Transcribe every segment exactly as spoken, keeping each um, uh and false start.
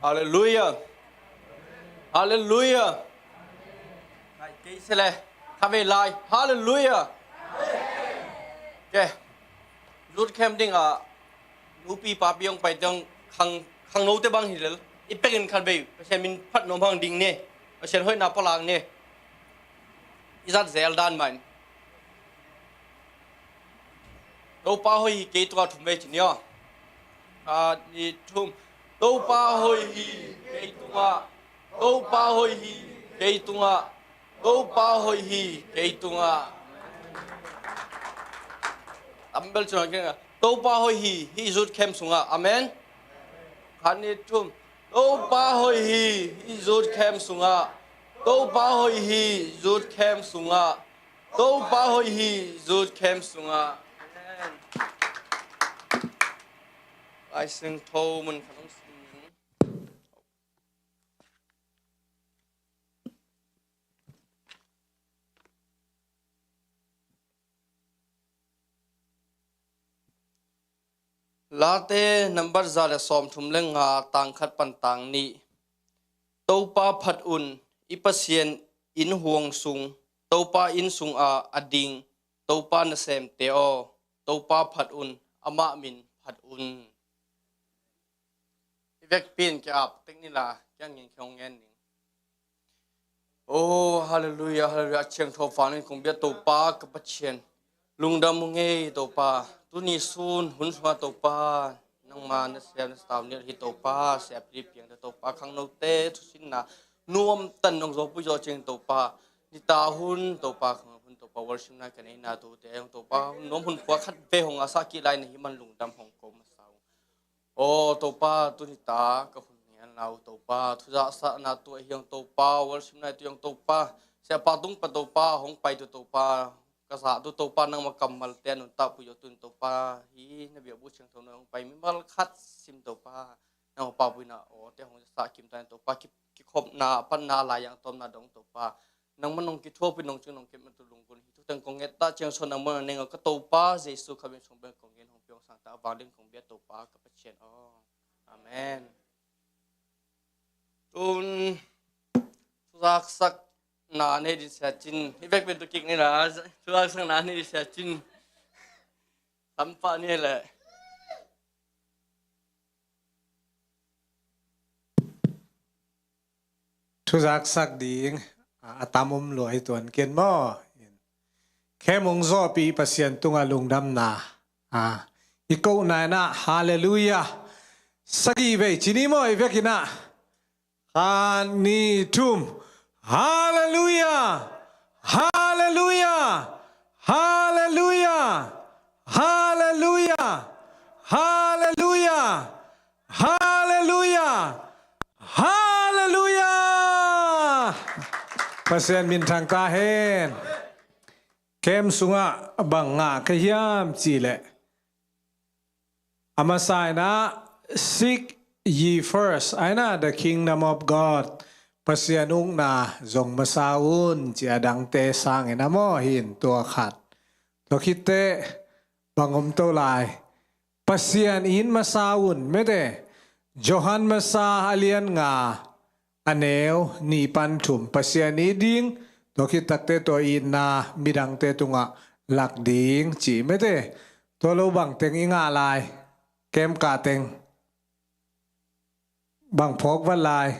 Halleluiah. Halleluiah. Kei se le. Kha vei lai. Halleluiah. Ke. Youth camp ding a nupi papi hong pai teng khang, khangnote bang hi lel. I pekin khat vei Pasian min phat nuam hang ding ni. Pasian hoihna pulak ni. I zat zel dan mah in. Topa hoih hi kei tungah, thum vei ci ni aw. Khat, nih, thum. Topa hoih hi kei tungah. Topa hoih hi kei tungah. Topa hoih hi kei tungah. Tambel cun, Topa hoih hi hih youth camp sungah. Amen. Khat, nih, thum. Topa hoih hi hih youth camp sungah. Topa hoih hi youth camp sungah. Topa hoih hi youth camp sungah. Amen. Lai Siangtho mun khat hong sim ning. Late nambat za le sawmthum le nga, tang khat pan tang nih. Topa phat un, i Pasian inn huang sung, Topa inn sungah a ding Topa nasemte aw, Topa phat un, amah min phat un. I vekpi in ki-ap tek ni la, kiang ngen, kiang ngen ning. Oh, halleluiah, halleluiah. A ciangtho vang in kong biak Topa ka Pathian. Lungdam ung ei Topa. Tuni sun hun sungah Topa, nangma nasem nasau nilh hi Topa. Siapi piangte Topa, khangnote thusinna nuamtan nong zawpui zawh ciangin Topa, nita hun Topa, khang hun Topa, worship night ka neihna tute hong Topa, hun nuam hun pua khat vei hong a sah kik lai na hih man lungdam hong ko masa ung. Aw Topa, tuni ta ka hun ngelna uh Topa, thuzahsakna tu ahi hong Topa, worship night tu hong Topa, siapa tung pan Topa hong pai tu Topa, ka zah tu Topa, nangma kammalte a nuntakpui uh tun Topa, hi na biakbuk ciangtho na hong pai mimal khat sim Topa, nangma papuina awte hong sah kim ta in Topa, ki, kikhopna, panna, laiang tawmna dong Topa, nangmah nong kithuapih nong cing nong kepmah tu lunggulh hi. Thuteng kong nget ta ciang suan nangmah na neng aw ka Topa Jesu kha min sung beng kong ngen hong piang sang ta a vang ding kong biak Topa ka Pathian aw. Amen. Tun thuzaksak na nei din sia cin. I vek pen tu kik ni la. Thuzaksak na nei din sia cin. Tampa ni le. Thuzaksak ding a, a tam om lua hi tuan ken maw? Khem hong zawhpih Pasian tungah lungdamna a, i kohna inah halleluiah sagih vei ci ni maw? I vekinah khat, nih, thum. Halleluiah. Halleluiah. Halleluiah. Halleluiah. Halleluiah. Halleluiah. Halleluiah. Pasian minthang ta hen. Camp sungah bang ngah ka hiam cihleh, a masa inah seek ye first, a inah the kingdom of God, Pasian ukna zong masa un ci a, dangte sangin a maw? Hin tua khat. Tua khitteh bang om to lai? Pasian it masa un mete. Johan masa a lian nga, a neu nih pan thum. Pasian it ding, tua khit takte tua itna midangte tungah lak ding ci mete. Tua lo bang teng i ngah lai? Camp kah teng bang phawk vat lai?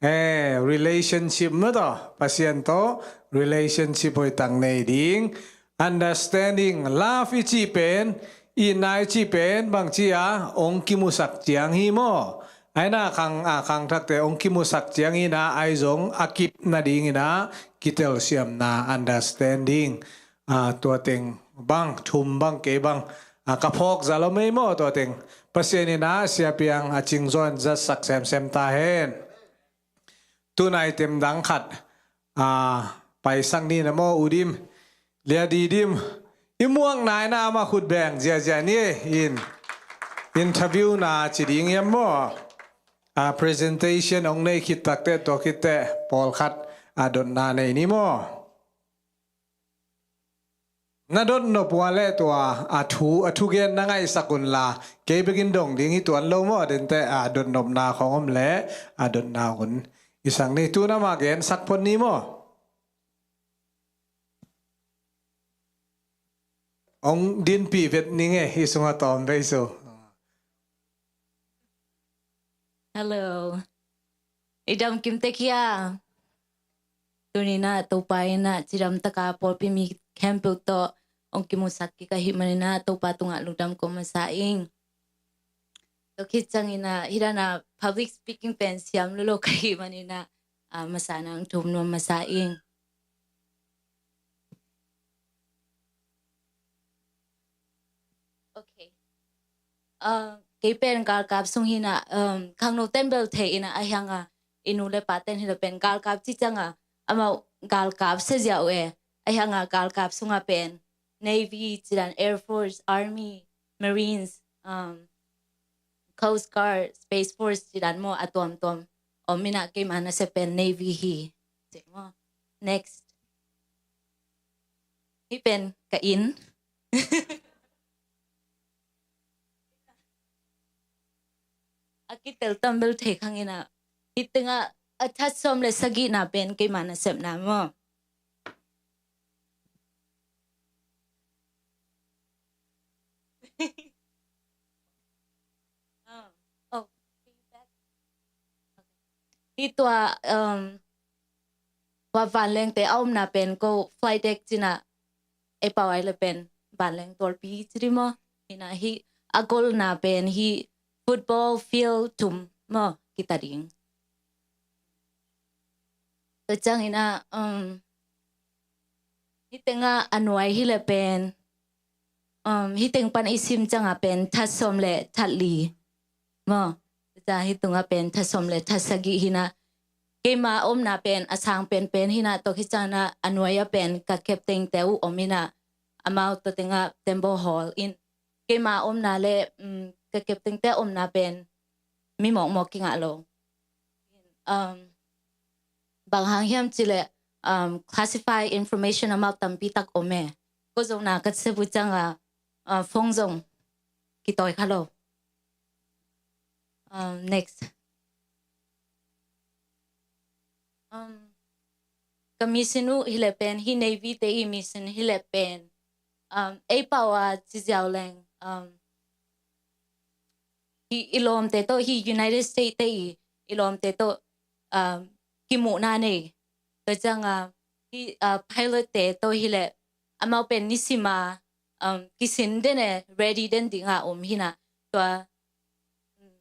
Eh, relationship maw taw? Pasian tawh relationship hoihtak nei ding. Understanding, love i cih pen, itna i cih pen bang ci a, hong kimusak ciang hi maw? A inah khang, a khangthakte hong kimusak ciang hi inah, a i zong a kip nading inah kitelsiamna, understanding. A, tua teng bang, thum bang, kei bang, a, ka phawk za lo mei maw tua teng? Pasian inah siapiang a cingzawn zatsak semsem ta hen. Tun item dang khat, a, paisak ni na maw, Udim, Lia Didim. I muakna inah amah khut beng ziazia ni in. Interview na ci ding hiam maw? A, presentation hong nei khit takte tua khitteh pawlkhat a dotna nei ni maw? Na dotnop uh a leh tua a thu, a thugen na ngaihsak un la, kei bekin dong ding hi tuan lo maw, a dente a dotnopna khawng om leh a dotna un i sak ni. Tu-in amah gensak phot ni maw? Hong dinpih vet ning e, hih sungah tawm vei so. Hello. I dam kim tek hia? Tuni-in ah Topa in ah cidam taka pawlpi mi khempeuh tawh hong kimusak kik ahih manin ah Topa tungah lungdam ko masa ing. Tua khit ciangin ah hih dan a public speaking pen siam lolo ka hih manin ah, ah, masa nang thum nuam masa ing. Okay. Ah, kei pen galkap sung hi-in ah, um, khangno ten bel thei in ah, ahih hang a i nu le pa ten hi leh pen galkap ci ciang a amau galkap sia ziau e, ahih hang a galkap sung a pen Navy ci dan, Air Force, Army, Marines, um, Coast Guard, Space Force ci dan maw, a tuamtuam om in ah keima nasep pen Navy hi. Ci maw. Next. Hih pen ka inn. A kitel tam bel thei khang in ah, hih teng ah a that sawm le sagihna pen keima nasepna maw. Ah, oh. Hih tua, um, tua vanlengte a omna pen ko flight deck ci-in ah, ei pau a leh pen vanleng tualpi ci ding maw. Hi-in ah hih a golna pen hih football field thum maw kita ding. Tua ciangin ah, um, hih teng ah a nuai hi leh pen, um, hih teng pan i sim ciang a pen that sawm le that li maw. Tua hih tung a pen that sawm le that sagih hi-in ah, keima omna pen a sang penpen hi-in ah, tua khit ciangin ah a nuai a pen ka captain te uh om in ah, amau tua teng ah tembaw hawl in, keima omna le, um, ka captain te omna pen mi mawkmawk kingah lo. Um, bang hang hiam cih leh, um, classified information amau tampi tak om e. Ko zong na ka sep uh ciang a, uh, phone zong kitawi kha lo. Um, next. Um, ka mission uh hi leh pen, hih Navy te i mission hi leh pen, um, ei pau a ci ziau leng, um, hih i lawmte tawh, hih United States te i, i lawmte tawh, um, kimuhna nei. Tua ciang a, hih, uh, pilot te tawh hi leh amau pen nisim a, um, kisin den e, ready den ding a om hi-in ah, tua, um,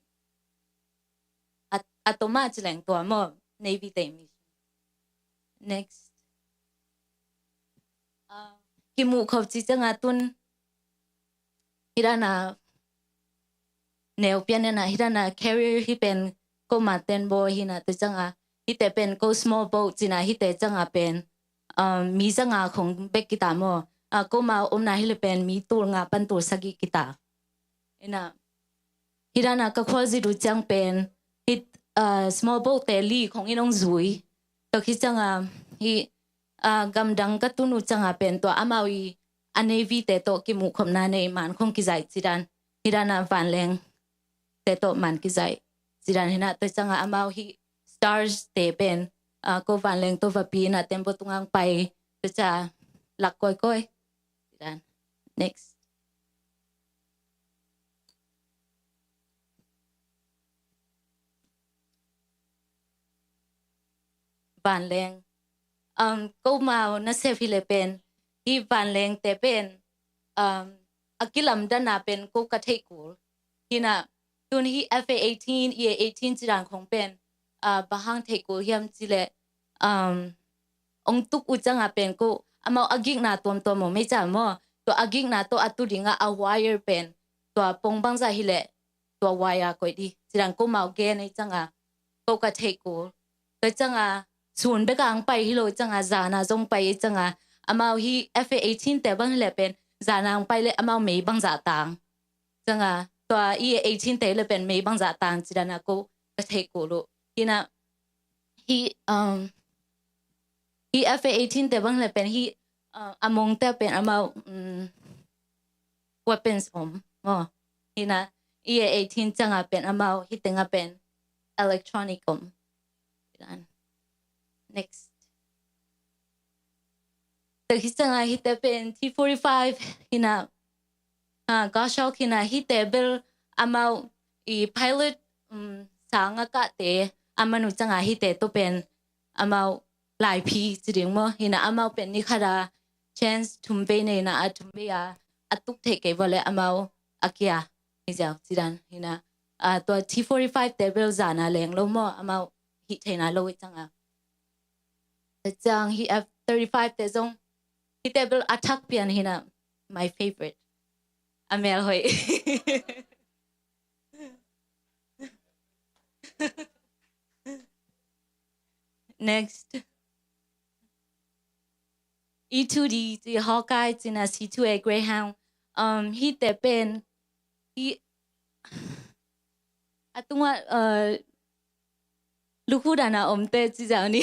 a, a tom a ci leng tua maw, Navy te mission. Next. Ah, kimuh khop ci ciang a tu-in hih dan a neu pian in ah, hih dan a carrier hi pen ko ma ten baw hi-in ah, tua ciang a hihte pen ko small boat ci-in ah, hihte ciang a pen, um, mi za nga khong bek kita maw. Ah, ko ma omna hi leh pen mi tul nga pan tul sagih kita. In ah, hih dan a ka khualzin uh ciang pen, hih, ah, small boat te li khong in hong zui. Tua khit ciang a, hih, ah, gamdang ka tun uh ciang a pen tua amau i a Navy te tawh kimuh khopna nei, man khong kizaih ci dan. Hih dan a vanleng te tawh man kizaih ci dan hi-in ah, tua ciang a amau hih stars te pen, ah, ko vanleng tawh va pi-in ah tembaw tung ah hong pai, tua ciang lak kawikawi ci dan. Next. Vanleng. Um, ko ma nasep hi leh pen, hih vanlengte pen, um, a kilamdanna pen ko ka theih kul. Hi-in ah, tu-in hih F A eighteen, E A eighteen ci dan khong pen, ah, bang hang theih kul hiam cih leh, um, hong tuk uh ciang a pen ko amau a gikna tuamtuam om ei ciang maw. Tua a gikna tawh a tu ding a, a wire pen tua pong bangzah hi leh tua wire koih ding ci dan ko mau gen ei ciang a, ko ka theih kul. Tua ciang a sun bek a hong pai hi lo ciang a, zan a zong pai ei ciang a, amau hih F A eighteen te bang hi leh pen zan a hong pai leh amau mei bangzah tang. Ciang a tua E A eighteen te leh pen mei bangzah tang ci dan a ko ka theih kul uh. Hi-in ah, hih, um, hih F A eighteen te bang leh pen hih uh, a mongte pen amau, um, weapons om maw. Hina, E A eighteen cianga pen amau hi tenga pen electronic om. Next. Tek hi cianga hite pen T forty-five hina, uh, Goshawk hina hite bel amau i pilot, um, sanga kahte a manu cianga hite to pen amau laiphi ci ding maw. Hina amau pen ni khata chance thum vei neina a thum vei a a tuk theih kei vale amau a kia hi ziau ci dan hina. A tua T forty-five te bel zana leng lo maw amau hih theina lo i cianga. Te ciang hi F thirty-five te zong hite bel a thak pian hina my favorite. A mel hoih. Next. E two D, ci Hawkeye, cina C two A Greyhound. Um, hite pen hi a tunga, uh, lukhu dana omte ci zau ni.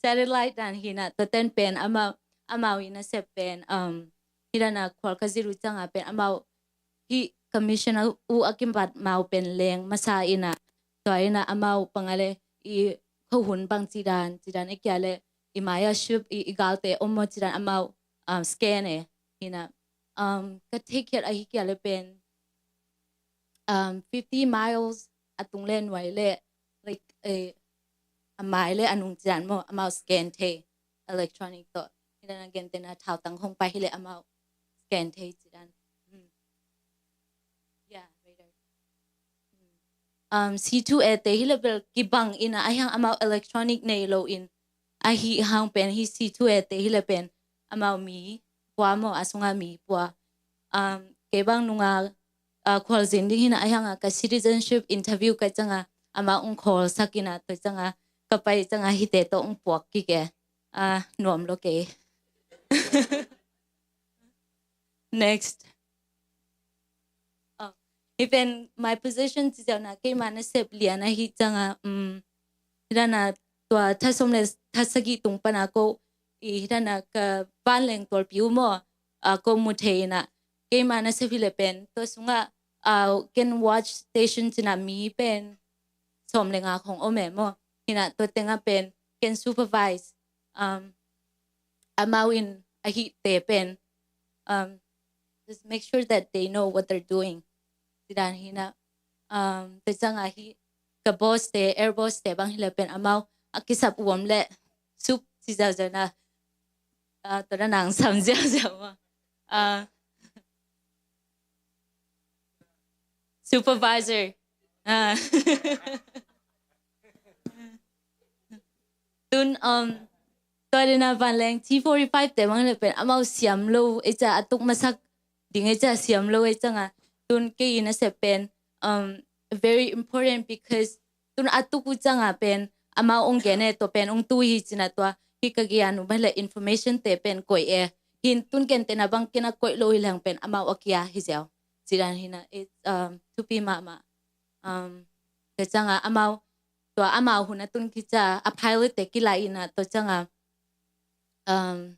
Satellite dan hina, to ten pen amau, amau ina sep pen, um, hi dana khual ka ziru cianga pen amau hi commissioner u a kimbat mau pen leng masa ina, tua ina amau pangale i khohun bang ci dan, ci dan i kia le i maya ship i, i galte om maw ci dan amau, um, scan e hina. Um, ka take it a hi kia le pen, um, fifty miles a tung le nuai le, like, eh, a mai le a nung ci dan maw, amau scan thei electronic to. Hi dan a gentena thau tang hong pai hi le amau scan thei ci dan. Hmm. Yeah, radar. Hmm. Um, C two A te hi le bel kibang ina a hiang amau electronic nei lo in a hi hang pen hi C two A te hi le pen amau mi pua maw a sunga mi pua. Um, kei bang nunga, uh, khualzin ding hina a hianga ka citizenship interview ka cianga amau ung khual sak ina to cianga ka pai cianga hite to ung puak kike. Uh, nuam lo kei. Next. Oh. Hi pen my position ci ziau na keima na sep lian a hi cianga, um, hi dana tua tha som le tha sagih tung pana ko i hi dana ka vanleng tualpi u maw, a, ko mu thei ina keima na sep hi le pen tua sunga, a, ken watch station cina mi pen som le nga khong om e maw. Hina tua tenga pen ken supervise, um, amau in a hite pen, um, just make sure that they know what they're doing. Ci dan hina, um, te cianga hi ka boss te, air boss te bang hi le pen amau a kisap uam le sup ci ziau ziau na, uh, to da nang sam ziau ziau ma. Uh, supervisor. Uh, tun, um, tua dena vanleng T forty-five te bang le pen amau siam lo e ca a tuk masak ding e ca siam lo e cianga tun kei ina sep pen, um, very important because tun a tuk u cianga pen amau ong gen e to pen ong tu hi cina tua hi ka gia nu ba le information te pen koih e hin tun gentena bang kena koih lo hi leng pen amau a kia hi ziau. Ci dan hina, it's, um, thupi mahmah. Um, te cianga amau tua amau huna tun kica a pilot te kilai ina to cianga, um,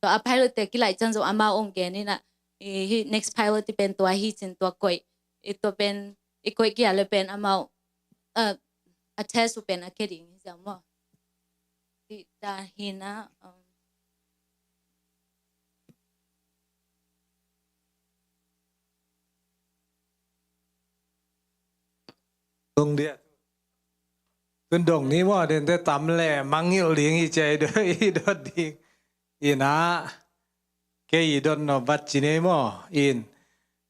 tua a pilot te kilai ciang zong amau ong gen ina i, hi next pilot i pen tua hi cin tua koih i tua pen i koih kia le pen amau, uh, a test u pen a keding hi ziau maw. Ti ta hina, um, Dong dia. Tun dong ni maw, den te tam le mangil ding i cei do i dot ding. Ina kei i dot no bat ci nei maw. In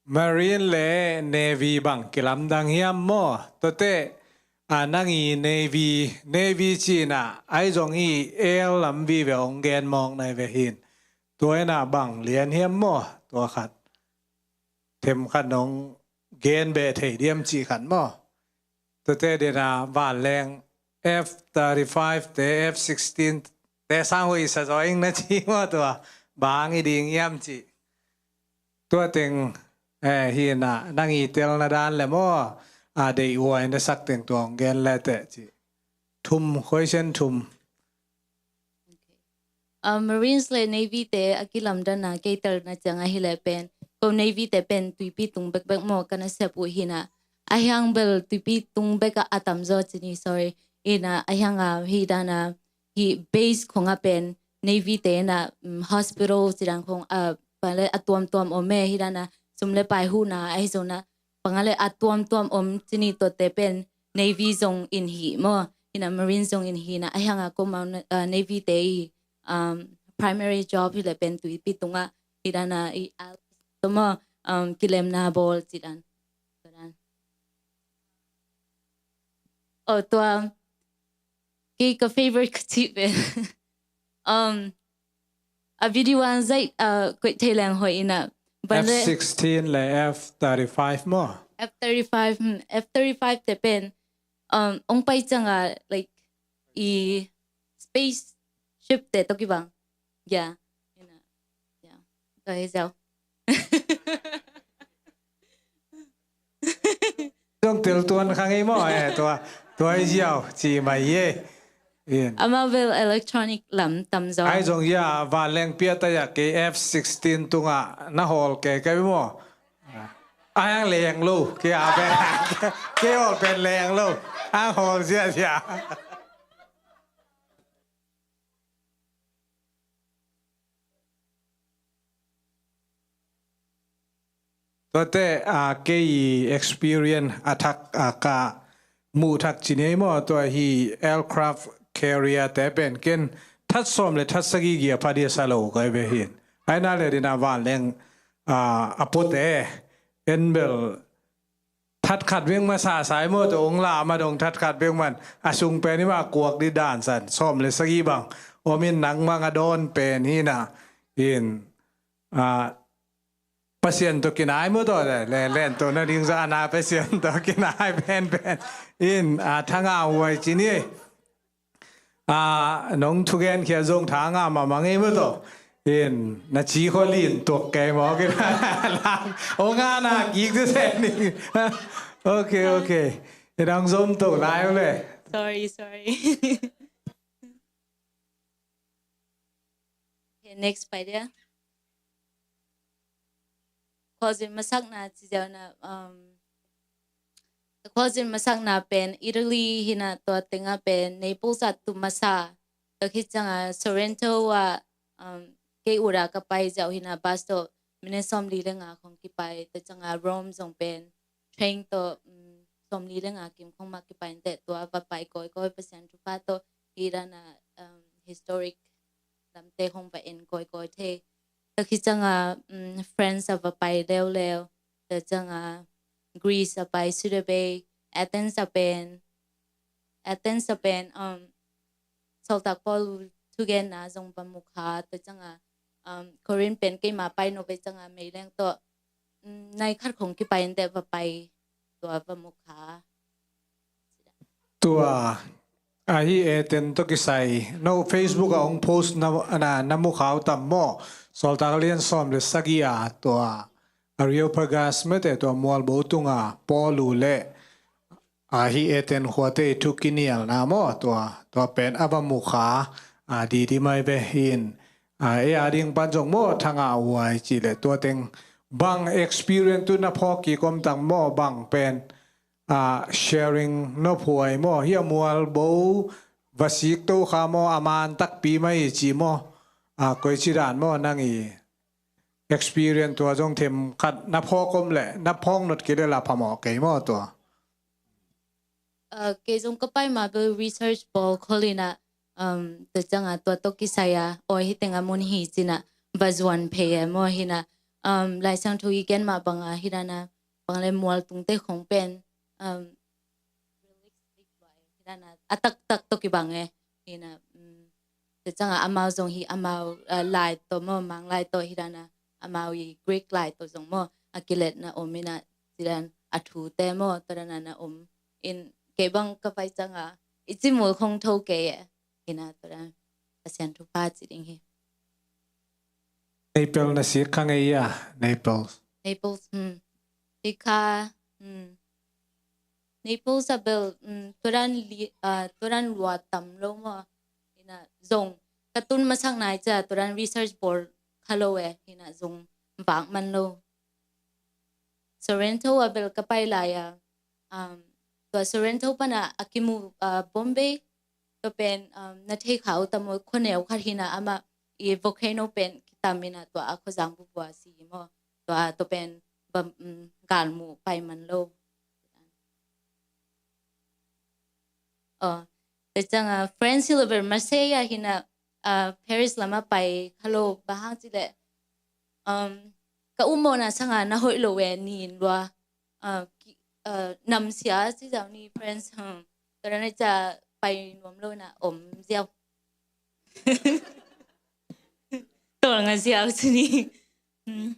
Marine le Navy bang kilamdang hiam maw. Tote a nang i Navy, Navy cina ai zong i air lam vive ong gen mawng nai ve hin. Tua ina bang lian hiam maw. Tua khat them khat nong gen be thei diam ci khat maw. Tote dena vanleng F thirty-five te F sixteen te sang hui sa zoing na ci maw tua bang i ding iam ci. Tua teng, eh, hi na nang i tel na dan le maw a dei uai na sak teng tuang gen le te ci. Thum, question thum. Okay. uh, Marines le Navy te a kilamdanna kei telna ciang ahih leh pen, ko Navy te pen tuipi tung bekbek maw ka nasep uh hi na. Ahi hang bel tuipi tung bek ah a tamzaw ci ni, sorry. Hi na, ahi hang a hi dan a, hi base khong ah pen Navy te na, um, hospital ci dan khong, uh, bang le a tuamtuam om e, hi dan a sum le pai huhna ahi zong na, bang le a tuamtuam om ci ni, tuate pen Navy zong in hi maw, hi na, Marine zong in hi na, ahi hang a ko mau na, uh, Navy te i, um, primary job hi leh pen tuipi tung ah hi dan a i al to maw, um, kilemna bawl ci dan. Tua dan. Oh, tua kei ka favorite ka cih pen, um, a video an zaih, uh, koih thei leng hoih ina. Ban le F sixteen le F thirty-five maw? F thirty-five, hmm, F thirty-five te pen, um, ong pai ciang a, like, i spaceship te tawh kibang. Ya. Ina. Ya. Tua hi ziau. Zong tel tuan kha ngei maw, eh, tua, tua hi ziau, ci mai ye. In. Amau bel electronic lam tam zaw. Ai zong ya, vanleng piata ya, kei F sixteen tungah na hawl kei kei maw. Ai ang leng lo, kei a pen, kei hawl pen leng lo, ang hawl ziazia. Tuate, a, kei experience a thak, a, ka muh thak ci ni ei maw, tua hi aircraft carrier te pen ken that sawm le that sagih gia pha dia sa lo kai ve hin. Ai na le dina vanleng, a, a pote en bel that khat beng masa sai maw, to ong la ma dong that khat beng man. A sung pen i ma kuak di dan san. Sawm le sagih bang. Om in nang mang a dawn pen hi na. In, a, Pasian to kinai maw to le, le, len to na ding za na Pasian to kinai pen pen. In, a, thanga huai ci ni. A, nong thugen khia zong thanga ma mang ei maw to. In, na ci kho lin tuak kei maw kei. Ong a na kik te se ni. Okay, okay. I dang zom to lai le. Sorry, sorry. Okay, next pai dia. Khualzin masakna ci ziau na, um, khualzin masakna pen Italy hi na, tua tengah pen Naples ah tu masa. Tua khit ciang a Sorrento ah, um, kei ut a ka pai ziau hi na, bus tawh minute sawmli le nga khong kipai. Tua ciang a Rome zong pen train tawh, um, sawmli le nga kim khong mah kipai inteh, tua va pai kawikawi, Pasian thupha tawh hi dan a, um, historic lamte khong va en kawikawi thei. Tua khit ciang a, um, France a va pai leuleu. Tua ciang a Greece a pai, Suda Bay, Athens a pen, Athens a pen, um, Sawltak Paul thugenna zong va mu kha. Tua ciang a, um, Corinth pen keima pai no ve ciang a meileng tawh, um, nai khat khong kipai inteh va pai, tua va mu kha. Tua ahi Athens tawh kisai. No Facebook ah ong post na, na, na mu khau tam maw. Sawltak lian sawm le sagih a tua Areopagus mete tua mualbo tunga Paul uh le ahi Athens khuate thu kinialna maw, tua, tua pen a va mu kha, a, di di mai ve hin. A, e a ding pan zong maw thanga huai ci le tua teng bang experience tu na phawk kik om tang maw, bang pen, a, sharing nop huai maw, hi a mualbo va sik to kha maw, a man takpi mai ci maw, a, koi ci dan maw, nang i experience tua zong them khat na phawk om le, na phawk not kei le la phamawh kei maw tua. A, kei zong ka pai ma bel research bawl khol hi na, um, tua ciang a tua tawh kisai a, oi hi teng a mun hi ci na, va zuan phei e maw hi na, um, Lai Siangtho i gen mah bang a hi dan a, bang le mual tungte khong pen, um, a taktak tawh kibang e. Hi na, um, tua ciang a amau zong hi amau, uh, lai tawh maw, Mang lai tawh hi dan a, amau i Greek lai tawh zong maw, a kiletna om hi na, ci dan a thute maw, tua dan a na om. In kei bang ka pai ciang a, i ci mul khong tho kei e. Hi na, tua dan Pasian thupha ci ding hi. Naples na sik kha ngei a, Naples. Naples, hmm. Sik kha, hmm. Naples a bel, hmm, tua dan li, ah, tua dan lua tam lo maw. Hi na, zong, ka tun masak nai cia tua dan research bawl kha lo e, hi na zong vak man lo. Sorrento a bel ka pai lai a, um, tua Sorrento pana a kimu, uh, Bombay, tua pen, um, na thei kha uh tam maw, khuaneu khat hi na amah i volcano pen kitam hi na tua a khuazang bubua si hi maw, tua, tua pen bam, um, galmu pai man lo. Oh, tua ciang a, France hi lo bel Marseille hi na, ah, Paris lam a pai kha lo, bang hang ci leh, um, ka um mawhna sang a na hoih lo e, nin lua, ah, ki, ah, namsia ci zau ni France, hmm. Tua dan a cia pai nuam lo na om ziau. Tawlnga ziau ci ni. Hmm.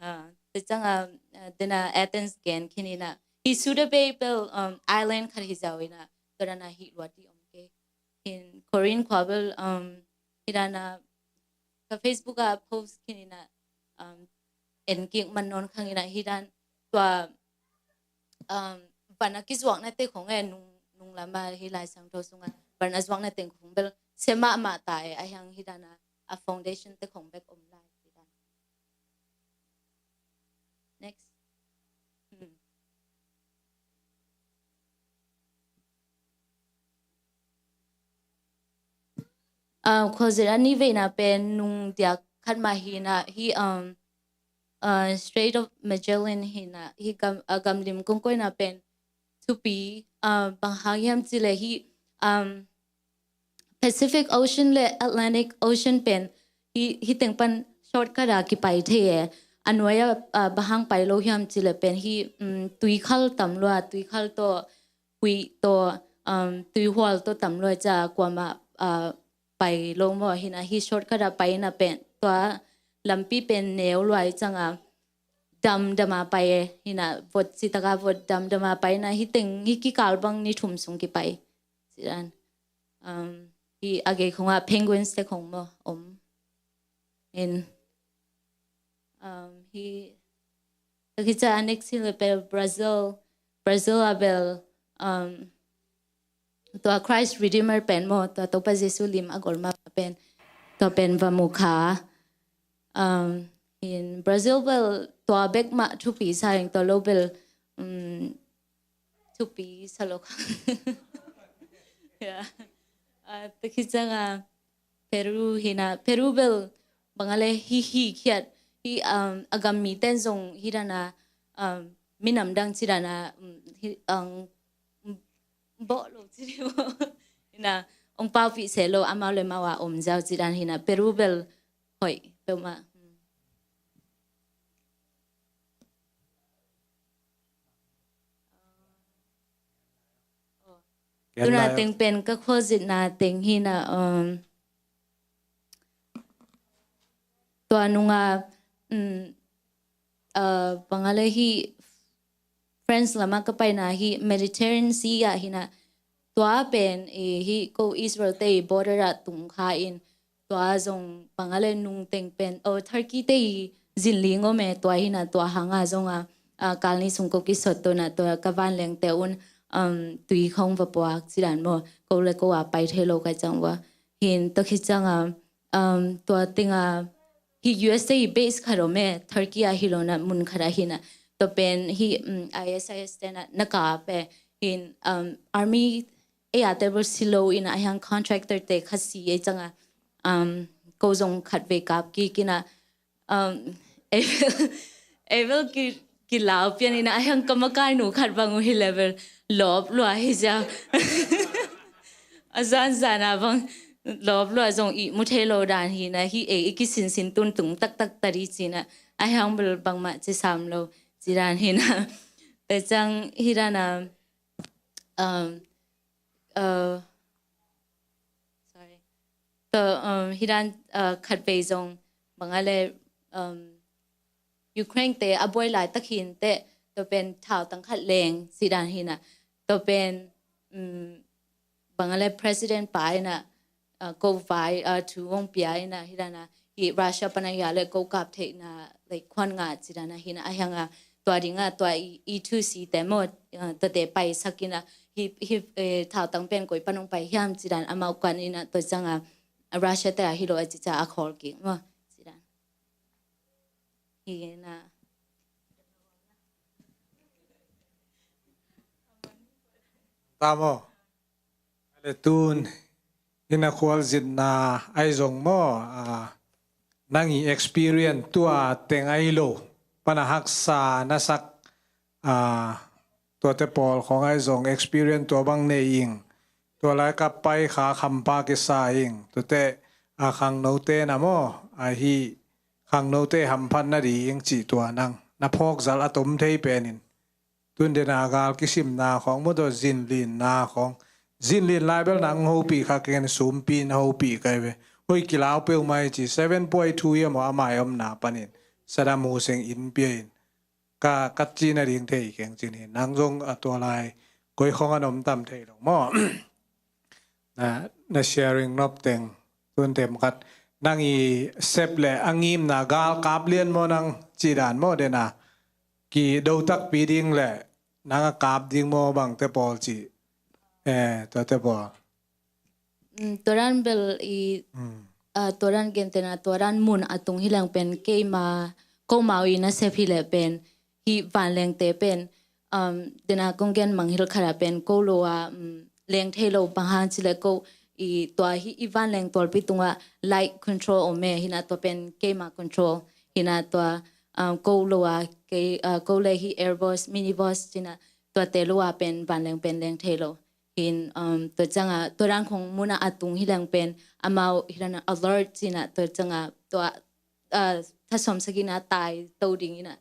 Ah, tua ciang a, ah, dena Athens gen khin hi na, hi Suda Bay bel, um, island khat hi zau hi na, tua dan a hi luat ding om kei. Hin Corinth khua bel, um, hi dan a ka Facebook a post khin hi na, um, en kik man nawn khang hi na, hi dan tua, um, van a kizuakna te khong e, nung, nung lam a hi Lai Siangtho sung a van a zuakna te khong bel sia mahmah ta e, a hiang hi dan a, a foundation te khong bek om lai hi dan. Next. Hmm. Ah, khuazit a ni veina pen nung diak khat mah hi na, hi, um, ah, Strait of Magellan hi na, hi gam, ah, gamlim kongkoina pen thupi, ah, bang hang hiam ci leh hi, um, Pacific Ocean le Atlantic Ocean pen hi, hi teng pan shortcut a kipai thei e. A nuai a, ah, bang hang pai lo hiam ci leh pen hi, um, tuikhal tam lua, tuikhal tawh, huih tawh, um, tuihual tawh tam lua cia kuamah, ah, pai lo maw, hi na hi shortcut a pai na pen tua lampi pen neu lua hi ciang a, damdam a pai e, hi na vot citak a vot damdam a pai na, hi teng hi kikal bang ni thum sung kipai. Ci dan. Um, hi a gei khong a penguins te khong maw om. In, um, hi, tua khit ciang a next hi leh bel Brazil, Brazil a bel, um, tua Christ Redeemer pen maw, tua Topa Jesu lim a gol mah pen, tua pen va mu kha. Um, in Brazil bel tua bek mah thupi sa ing, tua lo bel, um, thupi sa lo kha. Yeah. Ah, tua khit ciang a Peru hi na, Peru bel bang a leh hi, hi khiat, hi, um, a gam mi ten zong hi dan a, um, minam dang ci dan a, um, hi, um, bawh lo ci dih maw. Hi na, ong paupih seh lo, amau le mau a om ziau ci dan hi na, Peru bel hoih peuhmah. Tuna teng pen ka khuazitna teng hi na, um, tua nung a, um, uh, bang a leh hi France lam a ka paina hi Mediterranean Sea ah hi na, tua pen, eh, hi ko Israel te border ah tung kha in, tua zong bang a leh nung teng pen, oh, Turkey te i zin ling om e, tua hi na, tua hang a zong a, ah, kal ni sung ko kisot to na, tua ka vanleng te un, um, tui khong va puak ci dan maw, ko le ko a pai thei lo ka ciang ua. Hin tua khit ciang a, um, tua teng a, hi U S te i base khat om e, Turkey a hi lo na, mun khat a hi na, tua pen hi, um, I S I S te na, na kap e, hin, um, army ei a te bel si lo in a, a hiang contractor te khat si ei ciang a, um, ko zong khat vei kap kik in a, um, ei bel, ei bel ki, kilau pian in a, a hiang ka makai nu khat bang uh hi leh bel lawp lua hi ziau. A zan zan a bang lawp lua zong i mu thei lo dan hi na, hi ei i kisinsin tun tung taktak ta dih ci na, a hiang bel bangmah ci sam lo ci dan hi na. Tua ciang hi dan a, um, uh, sorry. Tua, um, hi dan, uh, khat vei zong bang a leh, um, Ukraine te a buai laitak hi in teh, tua pen thautang khat leng ci dan hi na. Tua pen, um, bang a leh president pa in a, uh, ko vai, uh, thu hong pia in a, hi dan a, hi Russia pan a hia leh ko kap theihna, like, khuan ngah ci dan a hi na, a hiang a, tua ding a, tua i, i thu si te maw, uh, tua te paisak in a, hi, hi, eh, thautang pen koi pan hong pai hiam ci dan amau kuan in a, tua ciang a, a Russia te a hi lo a cica a khawl kik maw. Cidan. Hi na. Tamo. Ale tun, hina khualzinna ai zong maw, a, nang i experience tua teng ai lo, pana haksa na sak, a, tuate pawl khong ai zong experience tua bang nei ing, tua lai ka pai kha khampa kisa ing, tuate, a, khangnote na maw, a hi khangnote hamphat na di ing ci tua nang, na phawk zal a tom thei penin. Tun dena gal kisimna khong, mudo zinlinna khong. Zinlin lai bel nang hopih kha keng sumpi na hopih kai ve. Hoi kilau peuh mai ci seven point two ia maw a mai omna panin. Saddam Hussein in pia in. Ka, ka cina ding thei keng cin hi. Nang zong a tua lai. Koi khong an om tam thei lo maw. Na, na sharing nop teng. Tun tem khat. Nang i sep le a ngimna gal kap lian maw nang cidan maw dena. Ki do takpi ding le nang a kap ding maw bang te pawl ci. Eh, tua te pawl. Mm, tua dan bel i, mm, ah, tua dan gentena, tua dan mun a tung hi leng pen keima, ko mau i na sep hi le pen, hi vanleng te pen, um, dena kong gen mang hil khara pen, ko lo a, um, leng thei lo bang hang ci le ko, i tua hi i vanleng tualpi tunga light control om e, hina tua pen keima control, hina tua, um, ko lo a, ke, uh, ko le hi air boss, mini boss, cina tua te lo a pen vanleng pen leng thei lo. Hin, um, tua cianga, tua dan khong muna a tung hi leng pen, amau hi lana alert cina, tua cianga, tua, uh, thasom sagina tai to ding ina,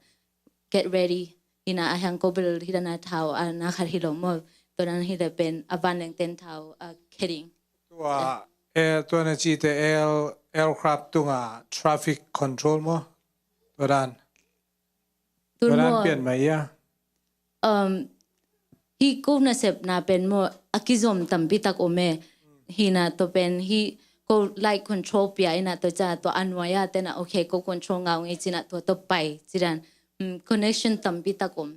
get ready. Ina a hiang ko bel hi lana thau, a na khat hi lo maw, tua dan hi le pen, a vanleng ten thau, a kidding. Tua, eh, tua na ci te air, aircraft tunga traffic control maw, tua dan. Tun tua dan maw, pian mai ia. Um, hi ko nasepna pen maw a kizom tampi tak om e. Hina tua pen hi ko light control pia ina tua ca tua a nuai a tena okay ko control ngau ngei cina tua tua pai cidan. Um, connection tampi tak om.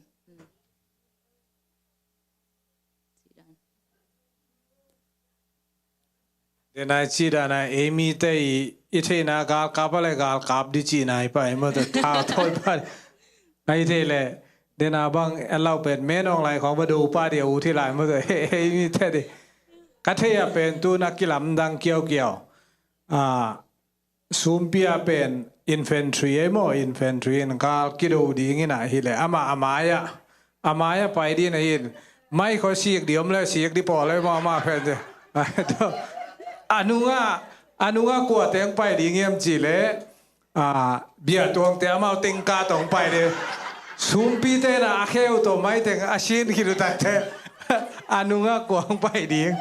Denai ci dana ei mite i, i theina galkap a le galkap di ci nai pa i maw tua thau thoi pa. Ai thei le dena bang a lau pen menawng lai khong ba do pa di a u thi lai maw tua ei mite di. Ka thei a pen tu na kilamdang kiaukiau. A, Sumpia pen infantry ei maw, infantry in gal kido dingin ahi le ama, a mai-ah, a mai-ah pai din ahi in. Mai khaw sik di om le sik di pawl ei maw, ama pen te. A nunga, a nunga kua teng pai ding hiam ci le, a, bia tuangte amau tengka tong pai di. Sumpite na a kheu tawh mai teng a sin khit uh takte a nunga kuang pai ding.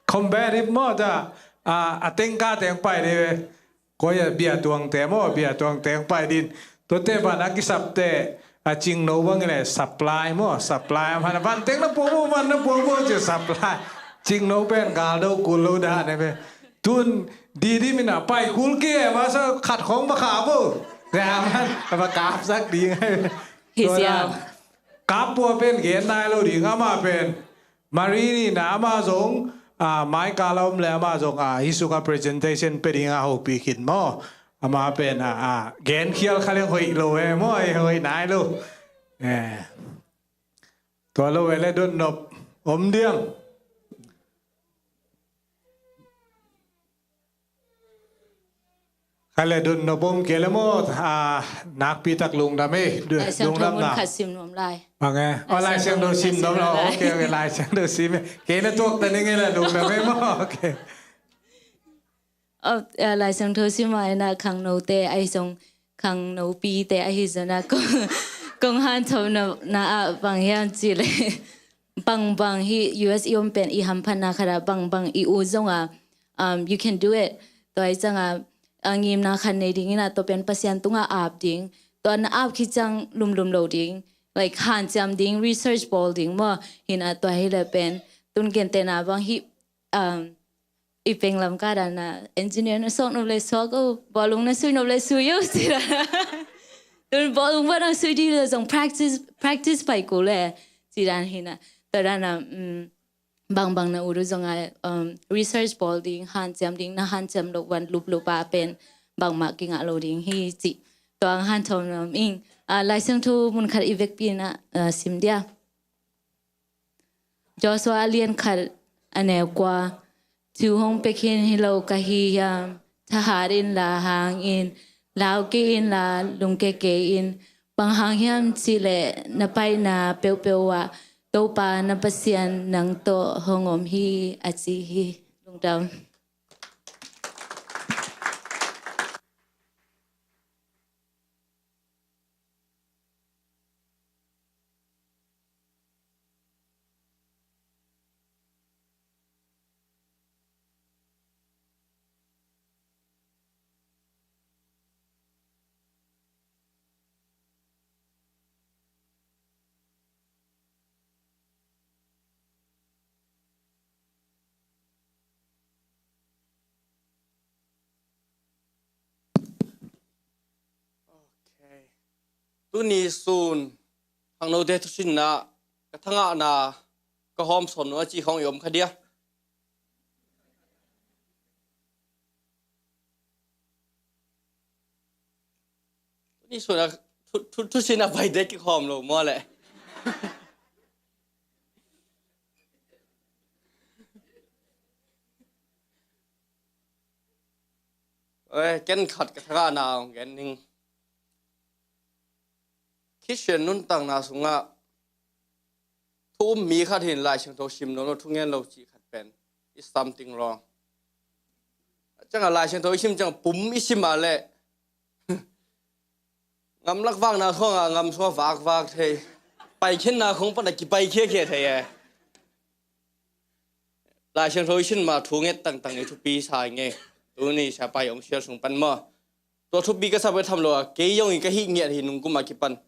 Combative maw ta, a, a tengka teng pai di ve. Koi a bia tuangte maw, bia tuang teng pai din. Tuate van a kisapte, a cingno bang le supply maw, supply a man a van teng na puang maw, van na puang maw ci supply. Cingno pen gal do kul lo da ne ve. Tun di di mina pai kul ke ma sa khat khong ma kha bo. Te a man a ba kap sak di ngai. Hi siam. Kap pua pen gen nai lo ding ama pen. Marini na ama zong, a, mai kala om le ama zong, a, hi sunga presentation pe ding a hopi khin maw. Ama pen, a, a, gen khial kha leng hoih lo e maw, e hoih nai lo. E. Tua lo e le dotnop om diam. Kha le dotnop om kei le maw, a, nakpi tak lungdam e. Lai Siangtho mun khat sim nuam lai. Bang e? Aw, Lai Siangtho sim nuam lai. Ok, ok, Lai Siangtho sim e. Kei na tuak ta ning e le lungdam e maw. Ok. Aw, a, Lai Siangtho sim a ina khangnote ahi zong khangnopite ahi zong a kong, kong hanthawn na, na a bang hiam ci le. Bangbang hi U S i om pen i hamphatna khat ah bangbang i ut zongah, um, you can do it. Tua hi ciangah, a, ngimna khat nei ding inah tua pen Pasian tungah ap ding. Tua na ap khit ciang lumlum lo ding. Like, hanciam ding, research bawl ding maw. Hinah tua hi le pen tun gentehna bang hi, um, i penglam ka dan a engineer na suak nop le suak o, bawlung na sui nop le sui o, ci dan a. Tun bawlung bang na sui di le zong practice, practice pai ko le, ci dan hi na. Tua dan a, um, bangbang na ut uh zongah, um, research bawl ding, hanciam ding, na hanciam loh van luplup a pen bangmah kingah lo ding hi cih tua hong hanthawn nuam ing. Ah, Lai Siangtho munkhat i vekpi in ah, ah, sim dia. Joshua a lian khat a neu kua. Thu hong pia khin hi lo ka hi hiam? Thahat in la hang in, lau kei in la lungke kei in. Bang hang hiam cih leh na paina peuhpeuh ah Topa na Pasian nang tawh hong om hi, a ci hi. Lungdam. Okay. Tuni sun khangnote thusinna ka thangahna ka hawm sawn nung a ci khawng i om kha dia. Tuni sun a thu, thu, thusinna baite kikhawm lo maw leh. Oi, ken khat ka thangahna hong gen ning. Khristian nuntakna sungah thu um mi khat hin Lai Siangtho sim nawn lo, thu ngen lo cih khat pen is something wrong. A ciangah Lai Siangtho i sim ciang pum i sim a leh ngamlak vakna khawngah ngam sungah vakvak thei. Paikhiatna khawng pan a kipai khiakhia thei e. Lai Siangtho i sin ma thu nget tangtang i thupi sa i ngei. Tuni siapa i hong sial sung pan maw. Tua thupi ka sa pen tham lo a, kei zong i ka hih ngiat hi nungkum a kipan.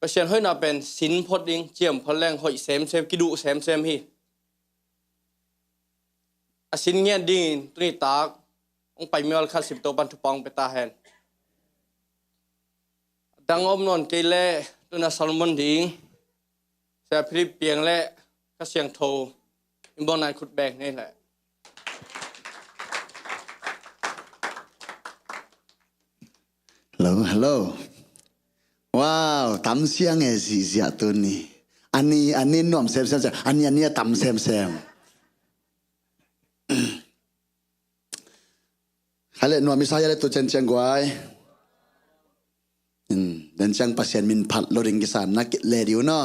Pasian hoihna pen sin phot ding, ciam phot leng hoih semsem, kiduh semsem hi. A sin ngiat dingin tuni tak hong pai mial khat sim Topan thupha hong pia ta hen. Dang om nawn kei leh tuna Solomon ding Sia Philip piang leh Kha Siangtho in bawng nai khut beng nei leh. Hello, hello. Wow, tam siang e ziahziah tuni. Ani, ani nuam semsem, ani, ani a tam semsem. Kha leh nuam i sa hia leh tu cianciang guai. Hmm, den ciang Pasian min phat lo ding kisa na kit le diu no.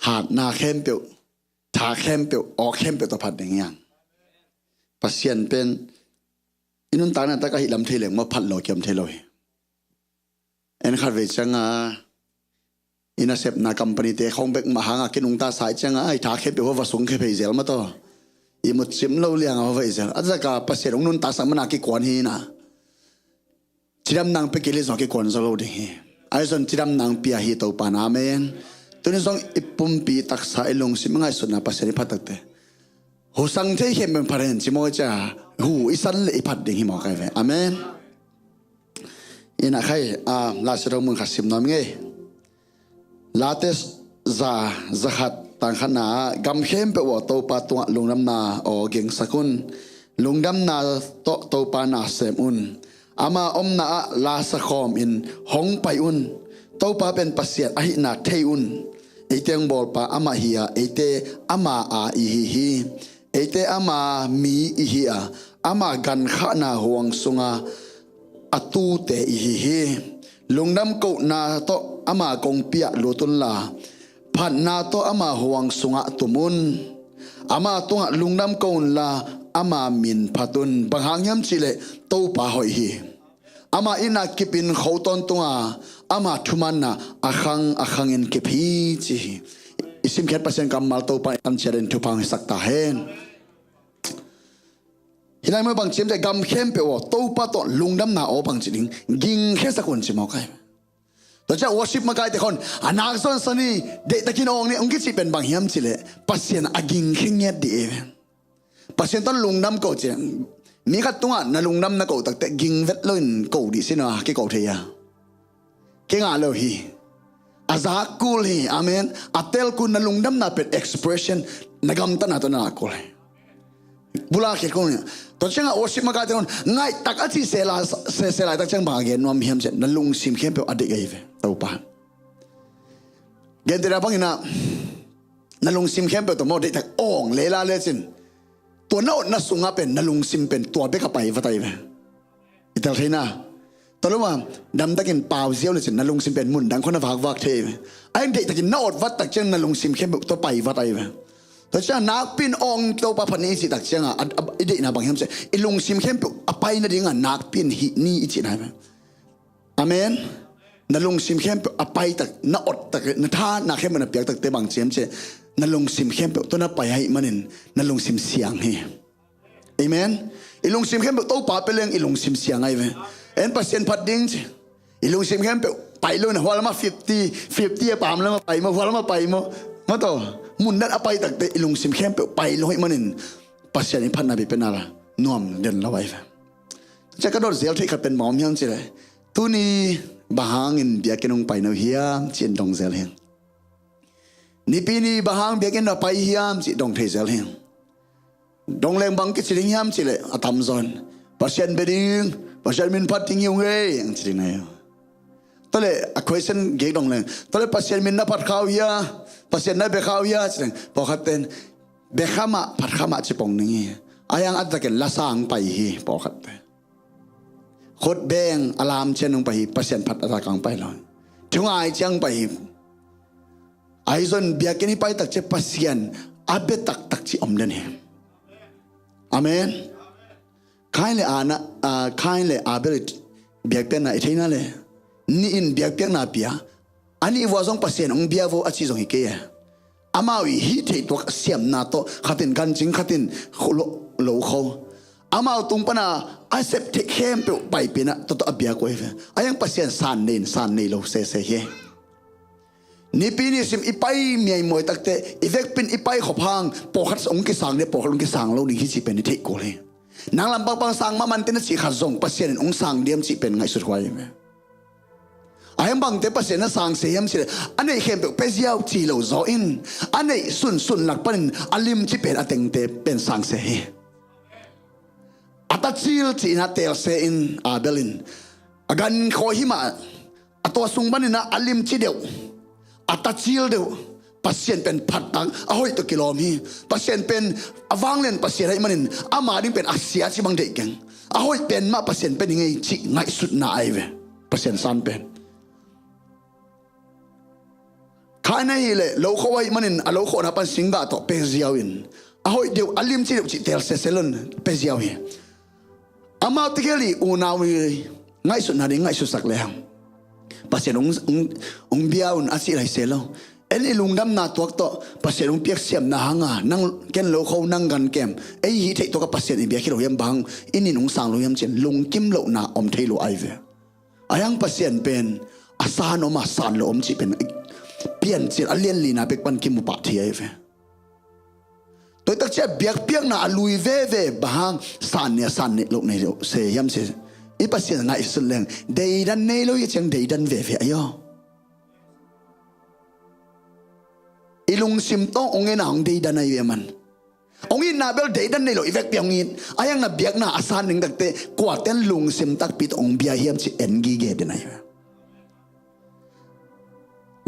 Hatna khempeuh, tha khempeuh, awk khempeuh tawh phat ding hiang. Pasian pen i nuntakna tak a hih lam thei leng maw phat lo kiam thei lo hi. En khat vei cianga i nasepna company te khong bek mah hanga kinungta sa i cianga i tha khempeuh hua va sung khe phei zel mah tawh i mut cim lo lianga hua va i zel. A zaka Pasian hong nuntaksak mana kikuan hi na. Cidam nang pia kei le zong kikuan zo lo ding hi. Ahi zon cidam nang pia hi Topa na amen. Tuni zong i pumpi taksa i lungsim i ngaihsutna Pasian i phat takte husang thei khem pen phat hen ci maw i cia hu i san le i phat ding hi maw kai ve. Amen. Ina khai a la se dong mun khat sim nuam ngei. Late za, za khat tang khatna ah gam khempeuh aw Topa tungah lungdamna aw gingsak un. Lungdamna tawh Topa na sem un. Ama omna ah la sakhawm in hong pai un. Topa pen Pasian ahihna thei un. Eite hong bawlpa amah hi a, eite ama a i hi hi. Eite ama mi i hi a, ama gankhahna huang sunga a tute i hi hi. Lungdam kohna tawh ama kongpi ah lut unla, phatna tawh ama huang sungah tum un. Ama tungah lungdam ko unla, ama min phat un. Bang hang hiam cihleh Topa hoih hi. Ama itna kipin kho tawntunga ama thumanna a khang a khangin kip hi ci hi. I simkhiat Pasian kammal Topa in tamciat in thupha hong hisak ta hen. Hi lai maw bang ciamteh gam khempeuh aw Topa tawh lungdamna aw bang ci ding gingkhiasak un ci mawk ai. Tua ciah worship makaite khon a nak zon sani deihtakin awng ni hong kicih pen bang hiam cileh Pasian a gingkhia ngiat dih e. Pasian tawh lungdam ko ci. Mi khat tungah na lungdam na ko takte ging vet loin ko dih sina kiko thei a. Kingah lo hi. A zak kul hi. Amen. A tel kul. Na lungdamna pen expression, na gamtatna tawh na lak kul hi. Bula khit kul hi. Tua ciangah worship makaite un, ngaih tak a cih sela, se, se laitak ciang bang a gen nuam hiam cih leh, na lungsim khempeuh a deih ahi ve. Topa. Gentehna bangin ah, na lungsim khempeuh tawh maw, deihtak awng lela lecin, tua na otna sungah pen na lungsim pen tua bek a pai vat ahi ve. I tel theihna. Tua lo ma, damtakin pau ziau lecin na lungsim pen mun dang khawng na vakvak thei ahi ve. A hi deihtakin na ot vat tak ciang na lungsim khempeuh tua pai vat ahi ve. Tua ciang nakpi in awng Topa phat ni i cih tak ciangah, a, a, i deihna bang hiam cih leh, i lungsim khempeuh a pai nadingah nakpi in hih ni i cihna ahi ve. Amen. Na lungsim khempeuh a pai tak, na ot tak, na tha, na khempeuh na piak takte bang ci hiam cih leh, na lungsim khempeuh tua na pai ahih manin na lungsim siang hi. Amen. I lungsim khempeuh Topa pia leng i lungsim siang ahi ve. En Pasian phat ding ci. I lungsim khempeuh pai lo in a hual mah fifty, fifty a pam lam a pai maw, hual mah pai maw. Maw taw, mun dan a pai takte i lungsim khempeuh pai lo ahih manin Pasian i phatna bia piakna la nuam den lo ahi ve. Tua ciang ka dot zel theih khat pen bang om hiam cih leh, tuni bang hangin biakinn hong pai na uh hiam ci-in dong zel hi. Nipi ni bang hang biakinn na pai hiam cih dong thei zel hi. Dong leng bang kici ding hiam cih leh a tamzaw in, Pasian bia ding, Pasian min phat ding hi ung ei, ang ci ding na hi. Tua leh a question gei dong leng, tua leh Pasian min na phat kha uh hia, Pasian na bia kha uh hia ci leng, pawlkhatte in, bia kha mah, phat kha mah ci pong ding hi. A hi hang a taktak in la sang pai hi pawlkhatte. Khut beng a lam ciang hong pai hi, Pasian phat a taktak hong pai lo. Thungai ciang pai hi. Ahi zongin biakinn i pai tak ciang Pasian a bia taktak cih om den hi. Amen. Kain le Ana, ah, Kain le Abel biakpiakna i theihna leh, nih in biakpiakna pia, a nih vua zong Pasian hong bia vo a cih zong hi kei e. Amau i hih theih tuak siamna tawh, khat in gancing, khat in lo, lo kho. Amau tung pana a sep theih khempeuh paipih in ah tua tawh a biak uh ahi ve. A hi hang Pasian san nei in san nei lo sese hi. Nipi ni sim i pai miaimawi takte, i vekpi in i pai khop hang, pawlkhat hong kisang ding, pawlkhat hong kisang lo ding hi cih pen i theih kul hi. Nang lam pangpang sang mahmah inteh na cih khat zong Pasian in hong sang diam cih pen ngaihsut huai hi ve. A hi hang bangte Pasian na sang se hiam cih leh, a neih khempeuh pia ziau ci lo zaw in, a neih sunsun lak panin a limci pen a tengte pen sang se hi. A tacil ci-in a teel se in Abel in, a gan khawi hi mah, a tua sung panin ah a limci deuh, a tacil deuh Pasian pen phat tak, a hoih tawh kilawm hi. Pasian pen a vanglian Pasian ahih manin ama ding pen a sia ci bang deih keng. A hoih pen mah Pasian pia ding hi cih ngaihsutna ahi ve. Pasian san pen. Kain ahih leh lo kho ahih manin a lo khona pan singgah tawh pia ziau in, a hoih deuh, a limci deuh cih teel sese lo in pia ziau hi. Amau tegel i unau i ngaihsutna ding ngaihsutsak lehang, Pasian hong, hong, hong bia un a cih lai se lo. En i lungdamna tuak tawh Pasian hong piak siamna hanga, nang ken lo kho, nang gan kem, ei hih theih tuak a Pasian i bia khit lo hiam, bang in in hong sang lo hiam ci-in lungkim lohna om thei lo ahi ve. A hi hang Pasian pen a san om a san lo om cih pen piancil a lian lina pek pan kimu pah thei ahi ve. Tua hi tak ciang biakpiakna a lui veve, bang hang san nei a san nei loh nei lo se hiam cih leh, i Pasian ngaihsut leng deidan nei lo hi ciang deidan veve ahi aw. I lungsim tawh hong en a hong deidan ahi ve man. Hong itna bel deidan nei lo, i vekpi hong it. A hi hang na biakna a san ding takte kuate in lungsim takpi tawh hong bia hiam cih en gige den ahi ve.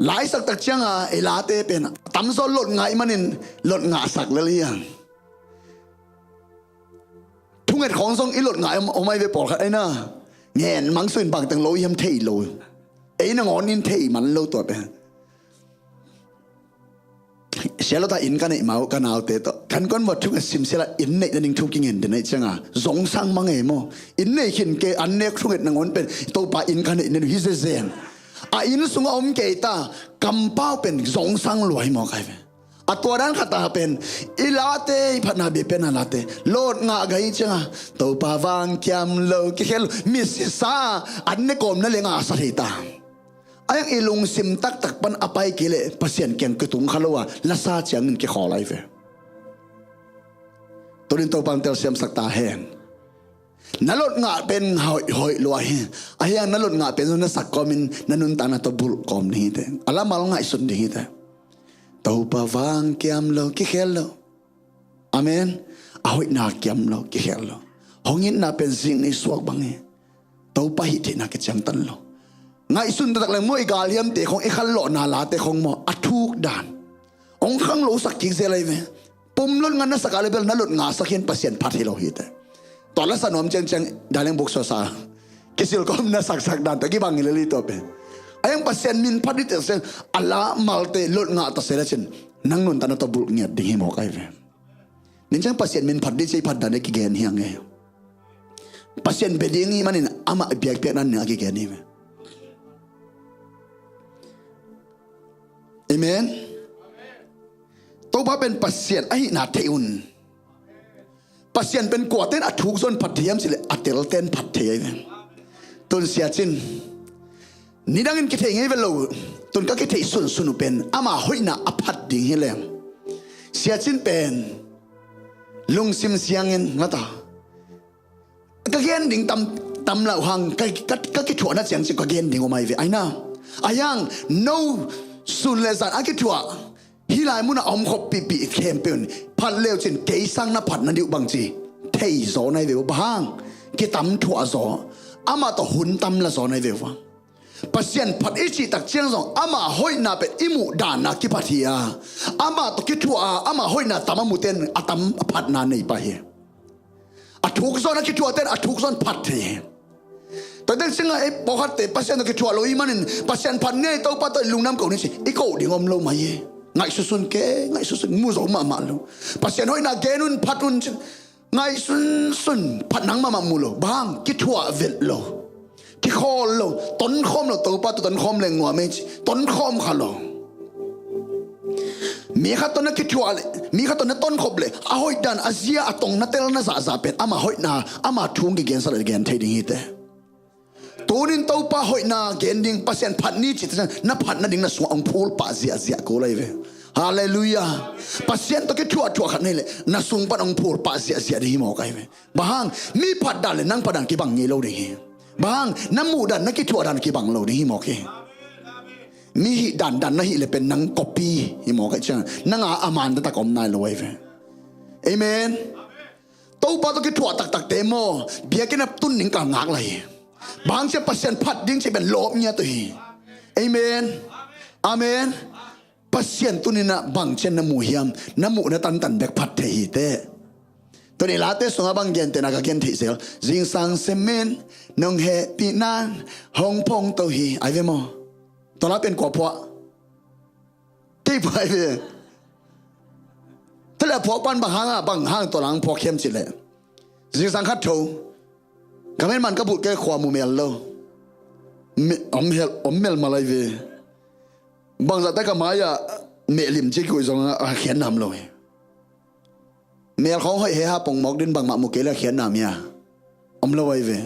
Laisak tak cianga ei late pen a tamzaw lot ngah ahih manin lot ngahsak lel hi hang. Thunget khawng zong i lot ngah om, om ahi ve pawlkhat ahi na. Ngen mangsuin bangteng lo hiam thei lo. Ei nangawn in thei man lo tua pen. Sia lo ta inn ka neih ma uh ka naute tawh. Kan kon vawt thunget sim sia la inn neih nading thu kingen den ahi cianga. Zongsang mang ei maw. Inn nei khin kei an nek thunget nangawn pen. Topa inn ka neih nen uh hi zezen. A inn sungah om kei ta. Kampau pen zongsang lua hi maw kai ve. A tua dan khat a pen. I late, i phatna bia piakna late. Lot ngah gai cianga. Topa vang kiam lo, kikhel lo. Misisa. An ne kawm na le ngah sa thei ta. A hi hang i lungsim taktak pan a pai kei leh Pasian kiang kitung kha lo a, lasa ciangin kikhawl ahi ve. Tunin Topa in telsiamsak ta hen. Na lot ngah pen hoih, hoih lua hi. Ahi hang na lot ngah pen zong na sak kawmin na nuntakna tawh bulh kawm ding hi teh. A lamal ngaihsun ding hi teh. Topa vang kiam lo, kikhel lo. Amen. A hoihna kiam lo, kikhel lo. Hong itna pen zing ni suak bang hi. Topa hih theihna kiciangtan lo. Ngaihsun taktak leng maw, i galhiamte khong, i khanlawhna late khong maw, a thuk dan hong khang lo sak kik zel ahi ve. Pum lot ngah na sak a leh bel na lot ngah sak hi in Pasian phat hi lo hi teh. Tua lasa nuam ciangciang daleng buk suasa kisil kawm na saksak dan tawh kibang hi lel hi tua pen. Ahi hang Pasian min phat ding teh seng a lamalte lot ngah ta se lecin nang nuntakna tawh bulh ngiat ding hi mawk ahi ve. Nin ciang Pasian min phat ding ci phat dan a kigen hi a ngei. Pasian bia ding hi manin amah biakpiakna ning a kigen hi ve. Amen. Topa pen Pasian ahihna thei un. Pasian pen kuaten a thuk zong phat thei hiam cih leh a telten phat thei ahi ve. Tun Sia Cin nidangin kithei ngei ve lo. Tun ka kithei sunsun uh pen ama hoihna a phat ding hi leng Sia Cin pen lungsim siangin mata ka gen ding tam, tam lo hang ka, ka, ka kithuahna ciang cih ka gen ding om ahi ve. Aina ahi hang no sun le zan a kithuah hih lai munah a om khop pihpih khempeuh in phat leu cin kei sang na phat na ding uh bangci thei zaw na hi ve uh. Bang hang? Kitam thuah zaw, amah tawh hun tam la zaw na hi ve uh. Pasian phat i cih tak ciang zong ama hoihna pen i muh dan a kiphat hi a, amah tawh kithuah a, ama hoihna tam a mute'n a tam a phatna nei pah hi. A thuk zong a kithuahten a thuk zong phat thei hi. Tua teng ciangah ei pawlkhatte Pasian tawh kithuah lo i manin Pasian phat ni ei, Topa tawh i lungdam ko ni ci i ko ding om lo mai hi. Ngaihsunsun ke, ngaihsunsun, mu zo mahmah lo. Pasian hoihna gen un, phat un ci. Ngaihsunsun, phat nang mahmah mu lo. Bang hang? Kithuah vet lo, kikhawl lo, tonkhawm lo. Topa tawh tonkhawm leng nuam ei ci, tonkhawm kha lo. Mi khat tawh na kithuah leh, mi khat tawh na tonkhop leh a hoih dan, a zia, a tong na tel na zahzah pen ama hoihna, ama thu hong kigensa leh gen thei ding hi teh. Tunin Topa hoihna gen ding, Pasian phat ni cih tak ciang na phat nading na sungah hong phul pah ziahziah kul ahi ve. Halleluiah. Pasian tawh kithuahthuah khat na hih leh na sung pan hong phul pah ziahziah ding hi mawk ahi ve. Bang hang? Mi phat dan leh nang phat dan kibang ngei lo ding hi. Bang hang? Na muh dan, na kithuah dan kibang lo ding hi mawk hi. Mi hih dandan na hih leh pen nang copy hi mawk ahi ciang nang a a man taktak om nai lo ahi ve. Amen. Topa tawh kithuah taktakte maw, biakinn a tun ding kal ngak lai hi. Bang hang? Ciah Pasian phat ding cih pen lawp ngiat uh hi. Amen. Amen. Pasian tuninah bang ciang na mu hiam? Na muhna tantan bek phat thei hi teh. Tuni late sungah bang gentehna ka gen theih zel? Zingsang simin nong hehpihna'n hong phongto hi. Ai ve maw? Tua la pen kua phuah? Kei phuah ai ve. Tua leh a phuak pan bang hangah, bang hang tua la hong phuak hiam cih leh, zingsang khat tho ka metman ka bulh kei khua mu mel lo. Om hel, om melmal ai ve. Bangzahte ka mai-ah mehlim ci kikuih zong a khiatnam lo hi. Mel khawng hoih heha pongmawk din bangmah mu kei leh khiatnam hi a, om lo ai ve.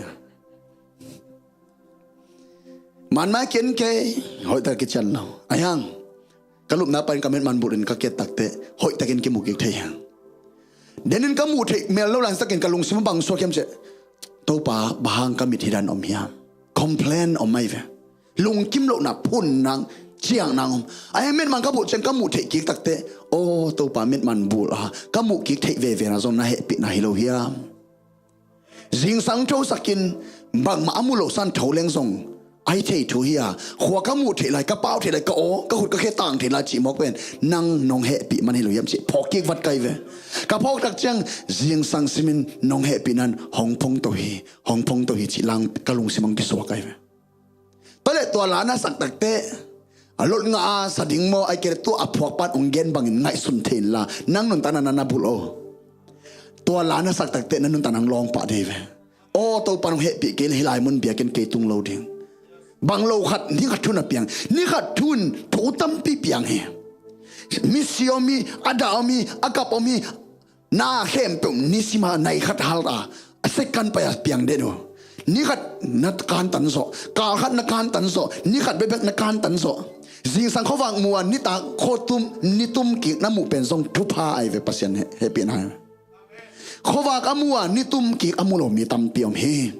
Manmai ken kei hoihtak kician lo. Ai hang? Ka lupna panin ka metman bulhin ka kiat takteh hoihtakin kimu kik thei hi. Denin ka muh theih mel lo laitakin ka lungsim a bang suak hiam cih leh, Topa, bang hang ka mit hih dan om hiam? Complain om ai ve. Lungkim lohna, phun nang, ciang nang om. Ai, metman ka bulh ciang ka muh theih kik takteh, aw Topa, metman bulh a ka muh kik theih veve na zong na hehpihna hi lo hiam? Zingsang thosakin bangmah a mu lo san tho leng zong ai thei thu hi a, khua ka muh theih lai, ka pau theih lai, ka aw, ka khut ka khe tang theih lai cih mawk pen nang nong hehpih man hi lo hiam cih phawk kik vat kai ve. Ka phawk tak ciang zingsang simin nong hehpihna'n hong phongto hi, hong phongto hi cih lang ka lungsim hong kisuak ai ve. Tua leh tua la na sak takteh, a lot ngah a sa ding maw, ai kei leh tua a phuak pan hong gen bangin ngaihsun thei inla, nang nuntakna na na bulh o. Tua la na sak takteh na nuntakna hong lawng pah ding hi ve. Aw Topa, nong hehpih kei leh hih lai mun biakinn kei tung lo ding. Bang lo khat, ni khat thu na piang, ni khat thu in thu tampi piang hi. Misi om hi, a dah om hi, a kap om hi, na khempeuh nisima nai khat hal a, a second pai a piang den uh. Ni khat na kantan zawh, kal khat na kantan zawh, ni khat bekbek na kantan zawh. Zingsang khuavak mu a nitak khuatum, nitum kik na muh pen zong thupha ai ve, Pasian he, hehpihna ai ve. Khuavak a mu a, nitum kik a mu lo mi tampi om hi.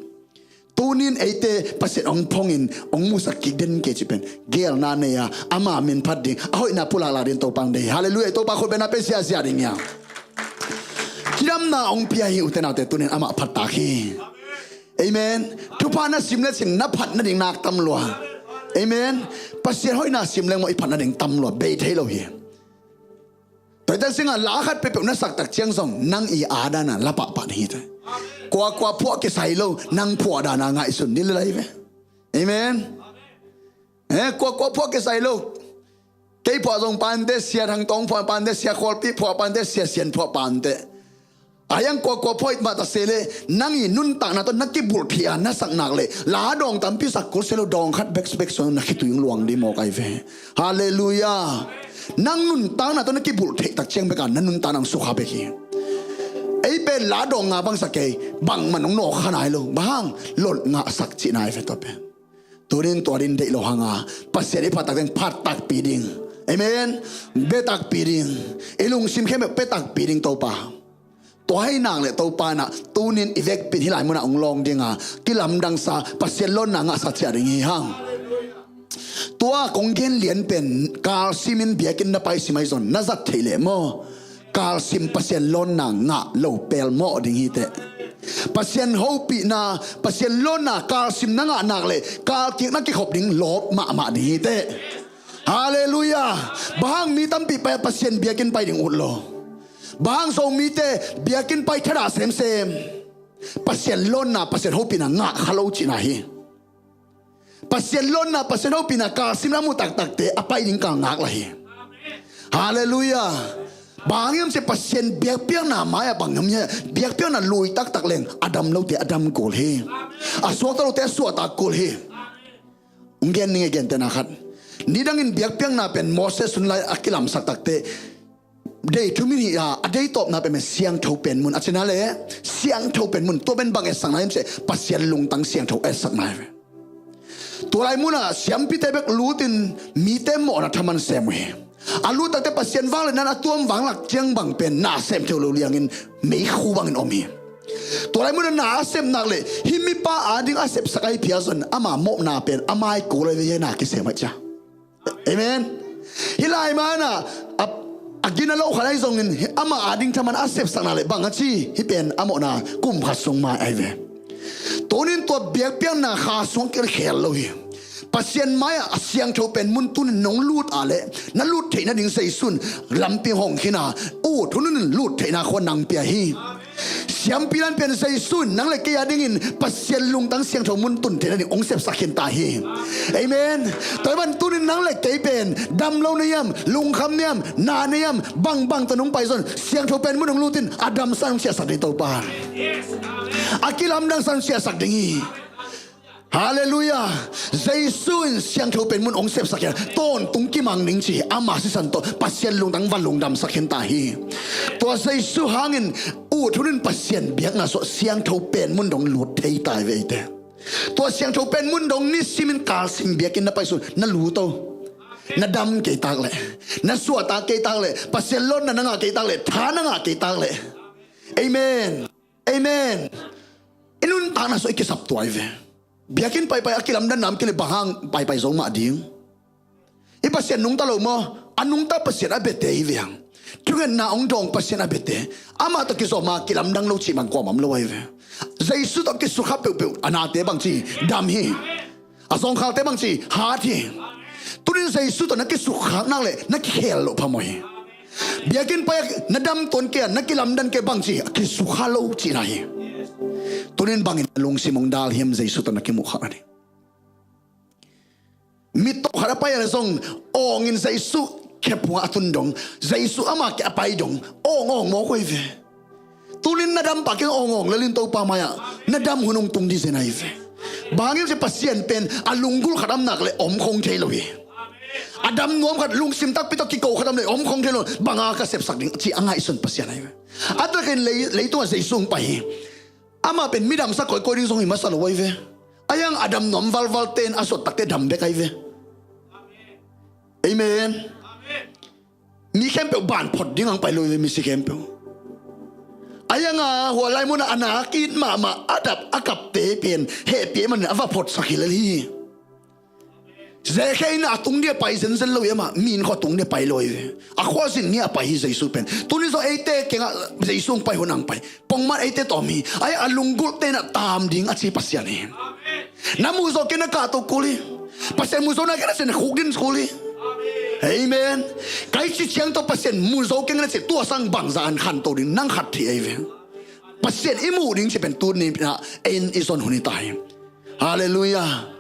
Tunin eite Pasian hong phongin hong musak kik den kei cih pen geelna nei a, ama min phat ding, a hoihna pulak lak ding Topa hong deih hi. Halleluiah. Topa khut bengna pia ziahziah ding hi a. Cidamna hong pia hi, ute naute, tunin amah phattak hi. Amen. Thupha na sim le cin na phat nading nak tam lua. Amen. Pasian hoihna sim leng maw i phat nading tam lua, bei thei lo hi. Tua hi tak ciangin la khat peuhpeuh na sak tak ciang zong nang i a dan a la pahpah ding hi te. Kuakua phuah kisai lo, nang phuah dan a ngaihsun ni le lai ve. Amen. Eh, kuakua phuah kisai lo. Kei phuah zong pante, Sia Thang Tawng phuah pante, Sia Khualpi phuah pante, Sia Sian phuah pante. A hiang kuakua phuah it mah ta se le, nang i nuntakna tawh na kibulh theih a na sak nak le, la dawng tampi sak kul se lo, dawng khat bek bek suang na khitui hong luang ding mawk ai ve. Halleluiah. Nang nuntakna tawh na kibulh theih tak ciang bek a na nuntakna hong sukha bek hi. Ei pen la dawng nga bang sak kei, bangmah hong nawk kha nai lo. Bang hang? Lot ngah sak cih nai ve tua pen. Tunin tua din deih lo hang a, Pasian i phat tak ding, phat takpi ding. Amen. Bia takpi ding. I lungsim khempeuh pia takpi ding Topa. Tua hi nak le Topa in ah tunin i vekpi in hih lai mun ah hong lawng ding a, kilamdangsa Pasian lawnna ngahsa ciat ding hi hang. Tua kong gen lian pen kalsim in biakinn na pai sim ahi zong na zat theih leh maw? Kalsim Pasian lawnna ngah lo pelmawh ding hi teh. Pasian hopihna, Pasian lawnna kalsim na ngah nak le kalkik na kikhop ding lawp mahmah ding hi teh. Halleluiah. Bang hang mi tampi pai a Pasian biakinn pai ding ut lo? Bang hang Zomite biakinn pai thadah semsem? Pasian lawnna, Pasian hopihna ngah kha lo cihna hi. Pasian lawnna, Pasian hopihna kalsim na mu taktakte a pai ding kal ngak lah hi. Halleluiah. Bang hang hiam cih leh Pasian biakpiakna mai-ah bang hiam hiam, biakpiakna lui taktak leng a dam lote a dam kul hi. A suakta lote a suakta kul hi. Hong gen ning e, gentehna khat. Nidangin biakpiakna pen Moses hun lai a kilamsak takte dei thum in hi a, a deitawpna pen siangtho pen mun a cihna le, siangtho pen mun, tua pen bang etsakna hiam cih leh Pasian lungtang siangtho etsakna hi ve. Tua lai munah siampite bek lutin mite mawhna thaman sem uh hi. A lut takte Pasian vangliatna a tuam vanglak ciang bang pen na sem thei lo liangin meikhu bangin om hi. Tua lai munah na a sep nak le hih mipa ading a sepsak ahi phial zong ama mawhna pen a mai kul ahi ve, na kisem ahi cia. Amen. Hih lai manah a, a gina lo khat ahi zongin ama ading thaman a sepsakna le bang a ci, hih pen a mawhna kum khat sung mai ahi ve. Tunin tua biakpiakna kha sung kilkhel lo hi. Pasian mai-ah a siangtho pen mun tunin nong lut a le na lut theih nading Zeisu in lampi hong khin a, ut hun in lut theihna khua nang pia hi. Siampi dan pen Zeisu in nang le kei adingin Pasian lungtang siangtho mun tun theih nading hong sepsak khin ta hi. Amen. Tua hi ban tunin nang le kei pen dam lo na hiam, lungkham na hiam, na na hiam, bangbang tawh nong pai zong siangtho pen mun hong lutin a damsa hong siasak ding Topa. A kilamdangsa hong siasak ding hi. Halleluiah. Zeisu in siangtho pen mun hong sepsak hi a, tawntung kimang ning ci hi. Ama sisan tawh Pasian lungtang va lungdamsak khin ta hi. Tua Zeisu hangin ut hun in Pasian biakna suah siangtho pen mun dong lut thei ta hi ve eite. Tua siangtho pen mun dong nisimin kalsim biakinn na pai sun na lut o. Na dam kei tak leh, na suahtak kei tak leh, Pasian lawnna na ngah kei tak leh, tha na ngah kei tak leh. Amen. Amen. I nuntakna suah i kisap tuai ve. Biakinn paipai a kilamdanna om kei leh bang hang paipai zo mah ding? I Pasian nungta lo maw? A nungta Pasian a biate hi ve hang. Thungetna hong dawng Pasian a biate. Amah tawh kizom a kilamdang lo cih bang kuamah om lo ahi ve. Zeisu tawh kisukha peuhpeuh a nate bang ci dam hi. A zawngkhalte bang ci hat hi. Tunin Zeisu tawh na kisukkhak nak leh na kikhel loh phamawh hi. Biakinn pai a na dam tuan kei a, na kilamdan kei bang ci a kisukha lo cihna hi. Tunin bangin na lungsim hong dal hiam Zeisu tawh na kimuhkhak nading? Mittaw khat a pai a le zong awngin Zeisu khephungah a tun dong, Zeisu ama kiang a pai dong awng awng mawk uh hi ve. Tunin na dam pah kei awng awng lel in Topa mai-ah na dam hun hong tung ding zen ahi ve. Bang hang hiam cih leh Pasian pen a lunggulh khat om nak leh om khong thei lo hi. A dam nuam khat lungsim takpi tawh kiko khat om leh om khong thei lo, bang a ka sepsak ding cih a ngaihsun Pasian ahi ve. A takin lei, leitungah Zeisu hong pai hi. Amah pen midamsa kawikawi ding zong hi masa lo ahi ve. A hiang a dam nuam valvalte in a suahtakte dam bek ahi ve. Amen. Mi khempeuh ban phot ding hong pai lo ahi ve, misi khempeuh. Ciangah hua lai munah a na kit mahmah a dap a kapte pen hehpih manin a va photsak hi lel hi. Zekhia in a tung dia pai zenzen lo hi amah, mi inn khua tung dia pai lo hi ve. A khuazin ngia a pai hi Jesu pen. Tuni zong eite kiangah Jesu hong pai hun ang pai. Pongman eite tawm hi. Ai a lunggulhte in a tam ding a ci Pasian hi. Na muh zo kei na kahto kul hi. Pasian muh zo na kei na cin khuk din kul hi. Amen. Kai ci ciang tawh Pasian muh zo kei na cin tua sang bangza an khanto ding nang khat thei ai ve. Pasian i muh ding ci pen tuni na en i zon hun hi ta hi. Halleluiah.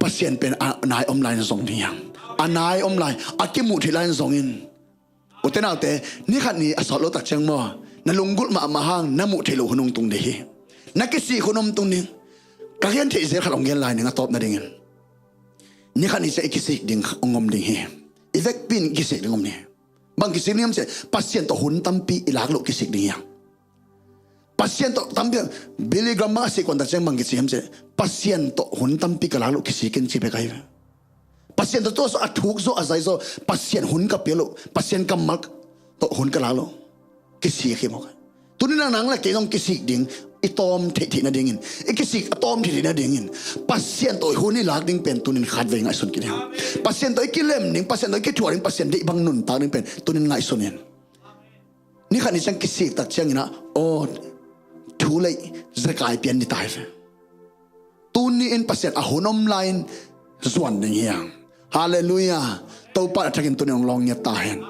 Pasian pen a nai om lai na zong ding hiam? A nai om lai, a kimuh theih lai na zong in. Ute naute, ni khat ni a sawt lo tak ciang maw, na lunggulh mahmah hang na muh theih loh hun hong tung ding hi. Na kisik hun hong tung ding. Ka gen theih zel khat hong gen lai ning a tawp nadingin. Ni khat ni ciang i kisik ding hong om ding hi. I vekpi in i kisik ding om ni. Bang kisik ding hiam ciah, Pasian tawh hun tampi i lak loh kisik ding hiam? Pasian tawh tampi, Billy Graham bang a sih kuan tak ciang bang kici hiam ciah, Pasian tawh hun tampi ka lak loh kisik in ci bek ahi ve. Pasian tawh tuah zaw, a thuk zaw, a zai zaw, Pasian hun ka pia loh, Pasian kammal tawh hun ka lak loh kisik hi mawk. Tuni nang nang le kei zong kisik ding, i tawm theih theih nadingin, i kisik a tawm theih theih nadingin Pasian tawh hun i lak ding pen tunin khatvei ngaihsun kei ding. Pasian tawh i kilem ding, Pasian tawh i kithuah ding, Pasian deih bang nuntak ding pen tunin ngaihsun in. Ni khat ni ciang kisik tak ciangin ah, aw, thu lei zekai pian ni tai ve. Tuni in Pasian a hun om lai-in zuan ding hiam? Halleluiah. Topa a thakin tuni hong lawng ngiat ta hen.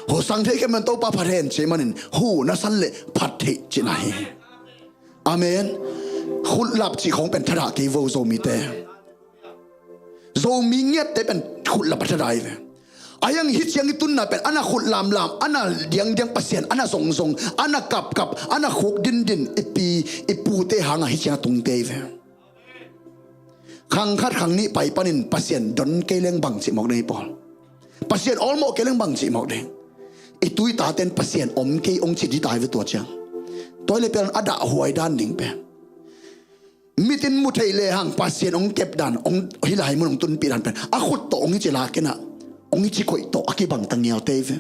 Husang thei kei man Topa phat hen ci manin hu na san le phat theih cihna hi. Amen. Khutlap cih khawng pen thadah kei vo Zomite. Zomi ngiatte pen khutlap a thadah hi ve. A hiang hi ciang i tunna pen ana khut lamlam, ana diangdiang Pasian, ana zongzong, ana kapkap, ana khuk dindin i pi i pute hanga hi ciang a tungte hi ve. Khang khat khang nih pai panin Pasian don kei leng bang cih mawk ding hi pawl. Pasian awlmawh kei leng bang cih mawk ding. I tuitaten Pasian om kei ong cih dita hi ve tua ciang. Tua hi le pian a dahhuai dan ding pen. Mitin mu thei le hang Pasian ong kep dan, ong hilai mun ong tunpih dan pen a khut tawh ong hi ci lakin ah, ong hi ci koih tawh a kibang ta ngialte hi ve.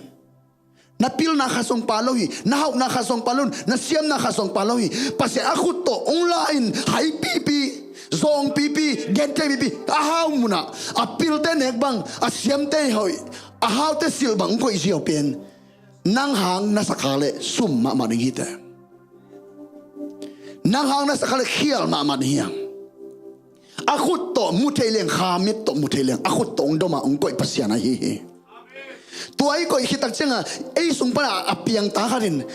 Na pilna kha song pa lo hi, na hauhna kha song pa lo hi, na siamna kha song pa lo hi. Pasian a khut tawh ong la in hai pipi, zawng pipi, gente pipi, a hau munah a pilte nek bang, a siamte hoih, a haute silh bang ong koih ziau pen nang hang na sakha le sum mahmah ding hi te. Nang hang na sakha le khial mahmah ding hiam? A khut tawh mu thei leng, kha mit tawh mu thei leng, a khut tawh ong doma ong koih Pasian ahi hi. Tua i koih khit tak cianga ei sung pana a piangta khatin,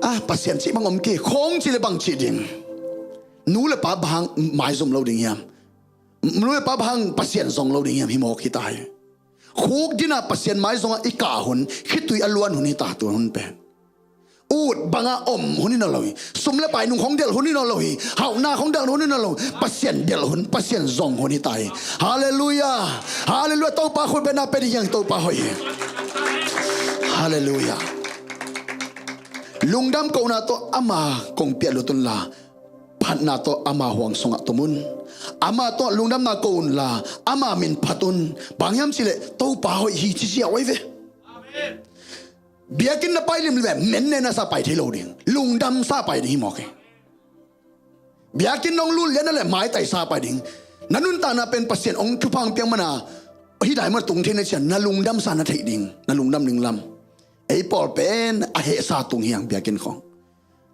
ah, Pasian cih bang om kei khawng cih le bang cih ding? Nu le pa bang hang maizum lo ding hiam? Nu le pa bang hang Pasian zong lo ding hiam? Hi mawk hi ta hi. Khuk dina Pasian maizonga i kah hun, khitui a luan hun hi ta, tua hun pen ut banga om hun hi nawn lo hi. Sum le pai nung khong delh hun hi nawn lo hi. Hauhna khong delh hun hi nawn lo hi. Pasian delh hun, Pasian zong hun hi ta hi. Halleluiah. Halleluiah. Topa khut bena pen hiang Topa hoih hi. Halleluiah. Lungdam kohna tawh ama kong piah lut unla, phatna tawh ama huang sungah tum un. Ama tawh lungdamna ko unla, ama min phat un. Bang hiam cileh Topa hoih hi ci ziau ahi ve. Biakinn na pai limlim le menne na sa pai thei lo ding, lungdam sa pai ding hi mawk hi. Biakinn nong lut lian na le maitai sa pai ding. Na nuntakna pen Pasian ong thupha piang mana hih dai mah tung thei na cian na lungdam sa na theih ding, na lungdam ding lam. Ei pawl pen a hehsa tung hiang biakinn khong.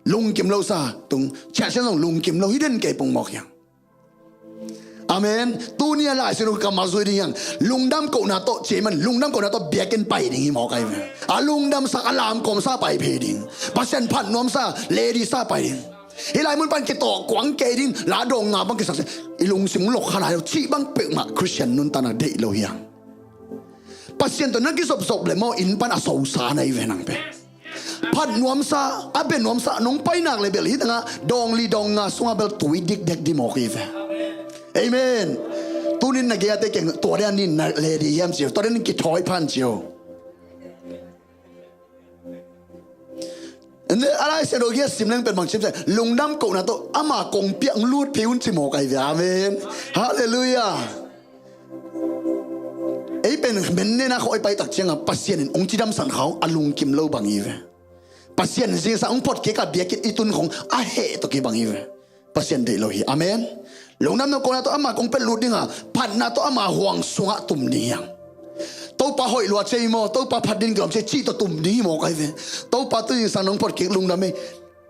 Lungkim lo sa tung, ciahcian zong lungkim lo hi den kei pong mawk hiang. Amen. Tuni a lai sinu ka ma zui ding hiang. Lungdam kohna tawh cei man, lungdam kohna tawh biakinn pai ding hi mawk ahi ve. A lungdam sa, a lamkawm sa pai phei ding. Pasian phat nuam sa, lady sa pai ding. Hih lai mun pan kitawh kuang kei ding, la dawng nga bang kisak se. I lungsim lok khanai lo, cih bang pek mah Christian nuntakna deih lo hiang. Pasian tawh na kizopzop le maw, inn pan a sosa na hi ve nang pe. Phat nuamsa, a be nuamsa, nong pai nak le bel hi tanga, dawng li dawng nga sunga bel tui dikdek di mawk hi ve. Amen. Tunin na gei ate keng, tua dia nin na le di hiam cio, tua dia nin kithawi phan cio. Ende, a Lai Siangtho gei a sim leng pen bang sim se, lungdam kohna tawh ama kong piak lut phei un ci mawk ahi ve. Amen. Halleluiah. Ei pen mennena khawh i pai tak cianga Pasian in ong cidamsan khawng a lungkim lo bang hi ve. Pasian zingsang hong phot kik a biakinn i tun khong a heh tawh kibang hi ve. Pasian deih lo hi. Amen. Lungdam nop kohna tawh ama kong pia lut ding a, phatna tawh ama huang sungah tum ding hi hang. Topa hoih lua ci ei maw, Topa phat ding kilawm ci ei, cih tawh tum ding hi mawk ahi ve. Topa tu zingsang nong phot kik, lungdam ei.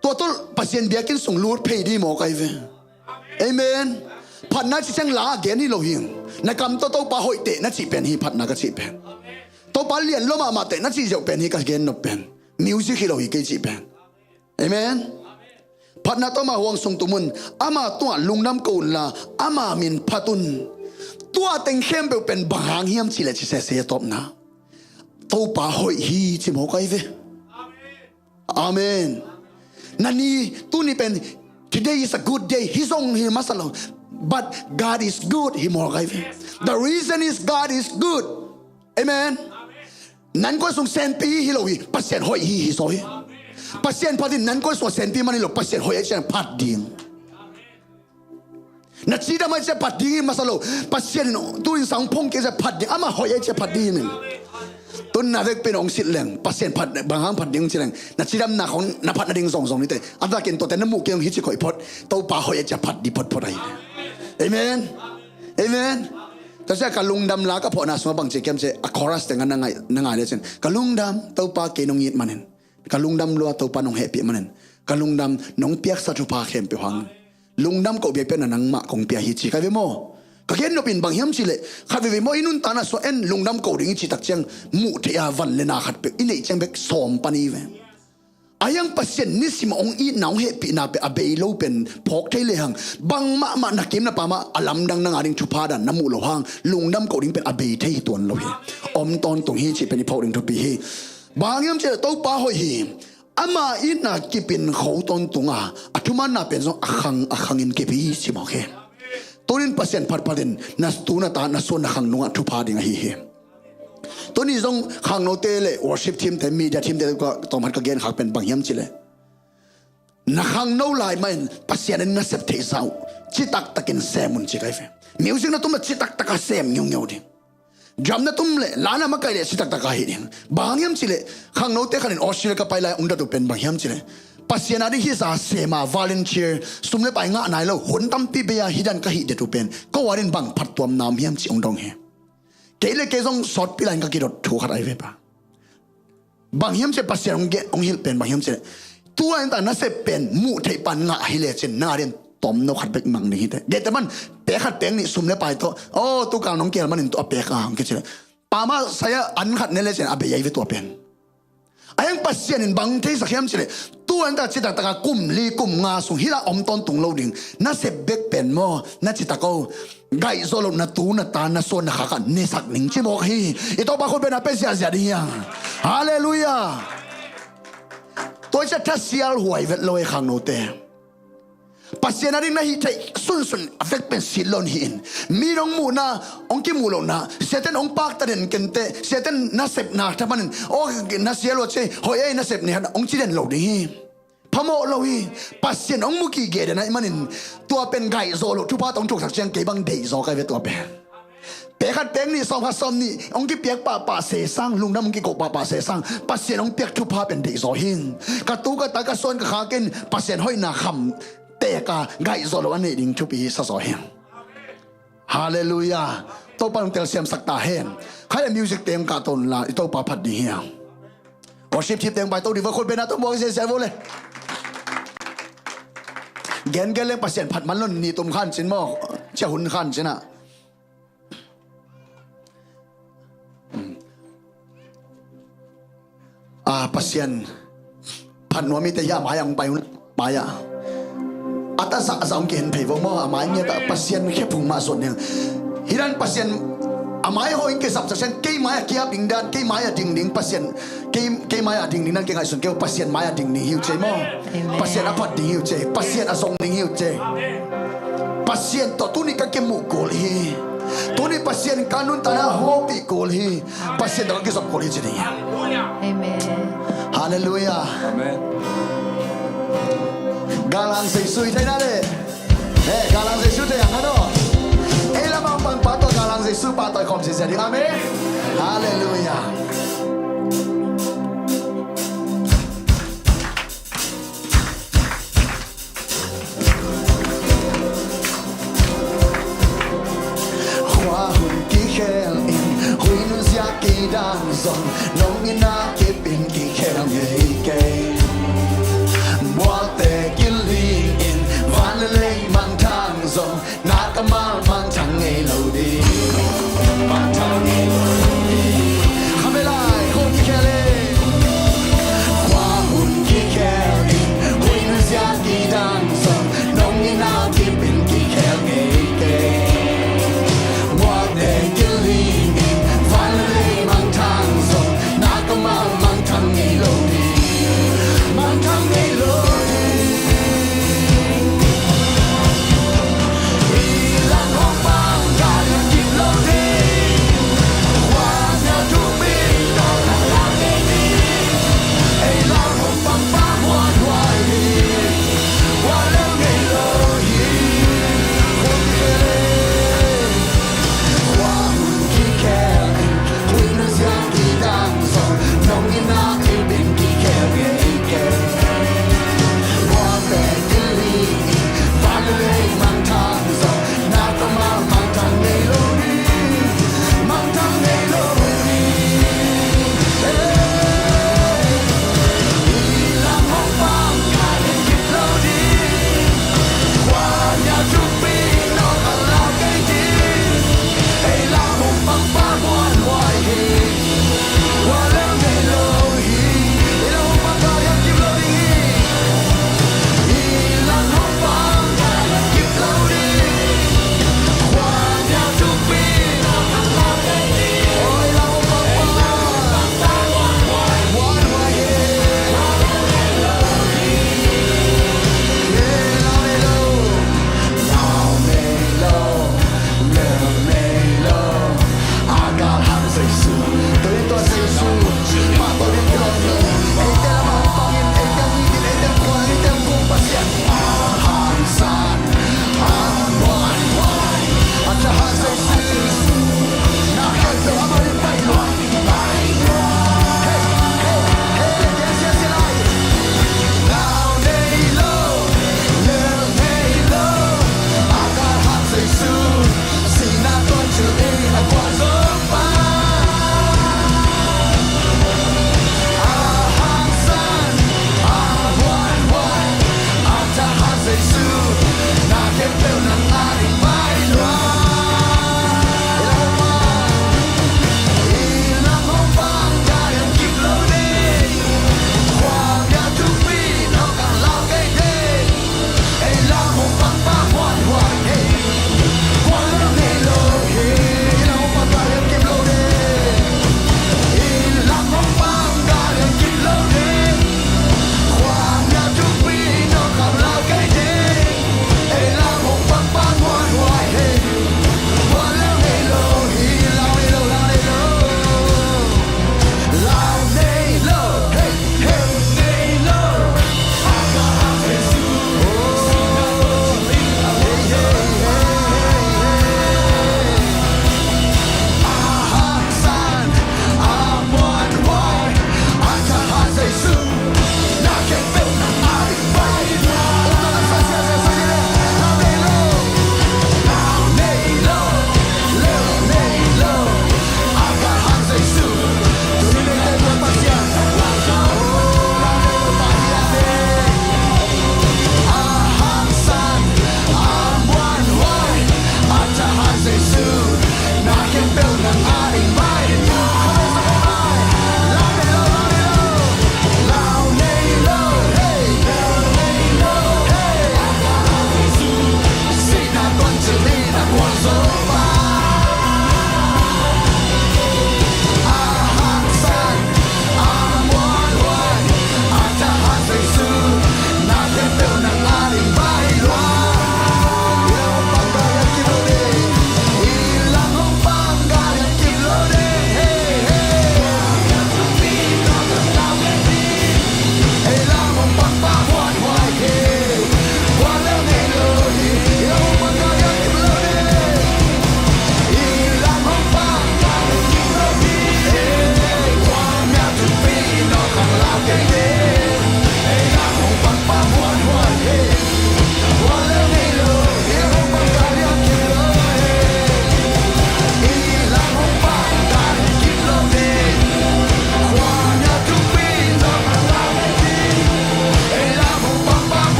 Tua tawh Pasian biakinn sung lut phei ding hi mawk ahi ve. Amen. Phatna cih ciang la a gen hi lo hi. Na kam tawh Topa hoih teh na cih pen hi phatna ka cih pen. Topa lian lua mahmah teh na cih ziau pen hi ka gen nop pen. Music hi lo hi kei cih pen. Amen. Phatna tawh ama huang sung tum un, ama tungah lungdam ko unla, ama min phat un. Tua teng khempeuh pen bang hang hiam cih leh ci sese a tawpna, Topa hoih hi ci mawk ahi ve. Amen. Na ni, tuni pen, today is a good day. Hi zong hi masa lo. But God is good hi mawk ahi ve. The reason is God is good. Amen. Nan kua sung senpi hi lo hi, Pasian hoih hi hi zaw hi. Pasian phat in nan kua sung senpi man hi lo, Pasian hoih ahih ciang phat ding. Na cidam ahih ciang phat ding hi masa lo. Pasian in tu zingsang hong phong kik ahih ciang phat ding. Ama hoih ahih ciang phat ding hi. Tun na vekpi in hong sit leng, Pasian phat, bang hang phat ding hong ci leng, na cidamna khong na phat nading zongzong ni teh. A takin tuate na muh kei hong hi ci koih phot. Topa hoih ahih ciang phat ding photphot ahi. Amen. Amen. Tua ciang ka lungdam la ka phawkna sungah bang ci kiam ci a, chorus teng a na ngai, na ngai le cin, ka lungdam Topa kei nong it manin. Ka lungdam lua Topa nong hehpih manin. Ka lungdam nong piaksa thupha khempeuh hang. Lungdam ko biakpiakna nangmah kong pia hi ci ka ve maw. Ka gen nop in bang hiam cih leh, khat veivei maw i nuntakna sungah en lungdam ko ding i cih tak ciang muh theih a van le na khat peuh i neih ciang bek sawm pan i ve. Ahi hang Pasian nisim hong itna hong hehpihna pen a bei lo pen phawk thei lehang, bang mahmah na kim na pam ah a lamdang nang a ding thupha dan na muh loh hang, lungdam ko ding pen a bei thei hi tuan lo hi. Om tawntung hi cih pen i phawk ding thupi hi. Bang hang hiam cih leh Topa hoih hi. Ama itna kip in kho tawntung a, a thumanna pen zong a khang a khang in kip hi ci mawk hi. Tunin Pasian phatphat in na tu na ta na suan na khang nungah thupha ding ahi hi. Tuni zong khangnote le worship team te, media team te ka tawmkhat ka gen khak pen bang hiam cih leh, na khangno lai mah in Pasian in na sep theih zah uh citak takin sem un ci ka hi ve. Music na tum le citak taka sem ngiungeu ding. Drum na tum le la na makaih le citak taka hih ding. Bang hang hiam cih leh khangnote khat in Australia ka pai lai hong dat uh pen bang hiam cih leh, Pasian a ding hih zah sem a volunteer, sum le pai ngah nai lo, hun tampi bei a hih dan ka hih det uh pen ko a ding bang phattuamna om hiam cih hong dong hi. Kei le kei zong sawtpi lai in ka kidot thu khat ahi ve pa. Bang hiam cih leh Pasian hong hilh pen bang hiam cih leh, tu a in ta na sep pen muh theih pan ngah hi lecin nang a ding tomno khat bek mang ding hi teh. Gei te man pek khat pek nih sum le pai tawh, aw tu kal nong kial manin tua pek a hong kici leh, pa mah sai a an khat ne lecin a bei ahi ve tua pen. Ahi hang Pasian in bang theisak hiam cih leh, tu a in ta citak taka kum li kum nga sung hih la om tawntung lo ding. Na sep bek pen maw, na citak o, gaih zawh loh na tu na ta na suan na khak ah nesak ning ci mawk hi. I Topa khut bengna pia ziahziah ding hi hang. Halleluiah. Tua ciah thasial huai vet lo e khangnote. Pasian a ding na hih theih sunsun a vek pen sit lo in hih in. Mi in hong muhna, hong kimuh lohna, Satan hong pakta den kente, Satan na sepna thaman in, aw na sial uh a ci ei, hoih ei na sep ni khat hong ci den lo ding hi. Phamawh lo hi. Pasian hong mu kigei den ahih manin tua pen gaih zawh loh thupha tawh hong thuksak ciang kei bang deih zaw ka hi ve tua pen. Pek khat pek nih sawm khat sawm nih hong kipiak pahpah se sang, lungdam hong kiko pahpah se sang, Pasian hong piak thupha pen deih zaw hi. Ka tu ka ta ka suan ka khak in Pasian hoihna kham tek a gaih zawh loh a neih ding thupi hi sa zaw hi. Halleluiah. Topa in hong telsiamsak ta hen. Khai le music teng kah to unla i Topa phat ding hi. Worship team teng pai to ding va, khut bengna tawh muak i siasia vo le. Gen gen leng Pasian phat man lo in ni tum khan cin maw, cia hun khan cin ah. A Pasian phat nuam mite hi a, mai-ah hong pai un, mai-ah. A ta zahzah hong kihen phei vo maw, a mai ngiat ah Pasian khephung mah zuat ning. Hi dan Pasian a mai hawh in kei zap sak sen, kei mai-ah kiap ding dan, kei mai-ah ding ding Pasian, kei, kei mai-ah ding ding dan kei ngaihsun kei uh, Pasian mai-ah ding ding hi uh cei maw. Amen. Pasian a phat ding hi uh cei, Pasian a zong ding hi uh cei. Pasian tawh tuni ka kimuh kul hi. Tuni Pasian ka nuntakna hawhpih kul hi. Pasian tawh ka kizom kul hi ci ding hi. Amen. Halleluiah. Amen. Galang Jesu i theihna le. He, galang Jesu thei ang hano. Ei lamang pang pa tawh galang Jesu pa tawh i khawm zizia ding. Amen. Halleluiah.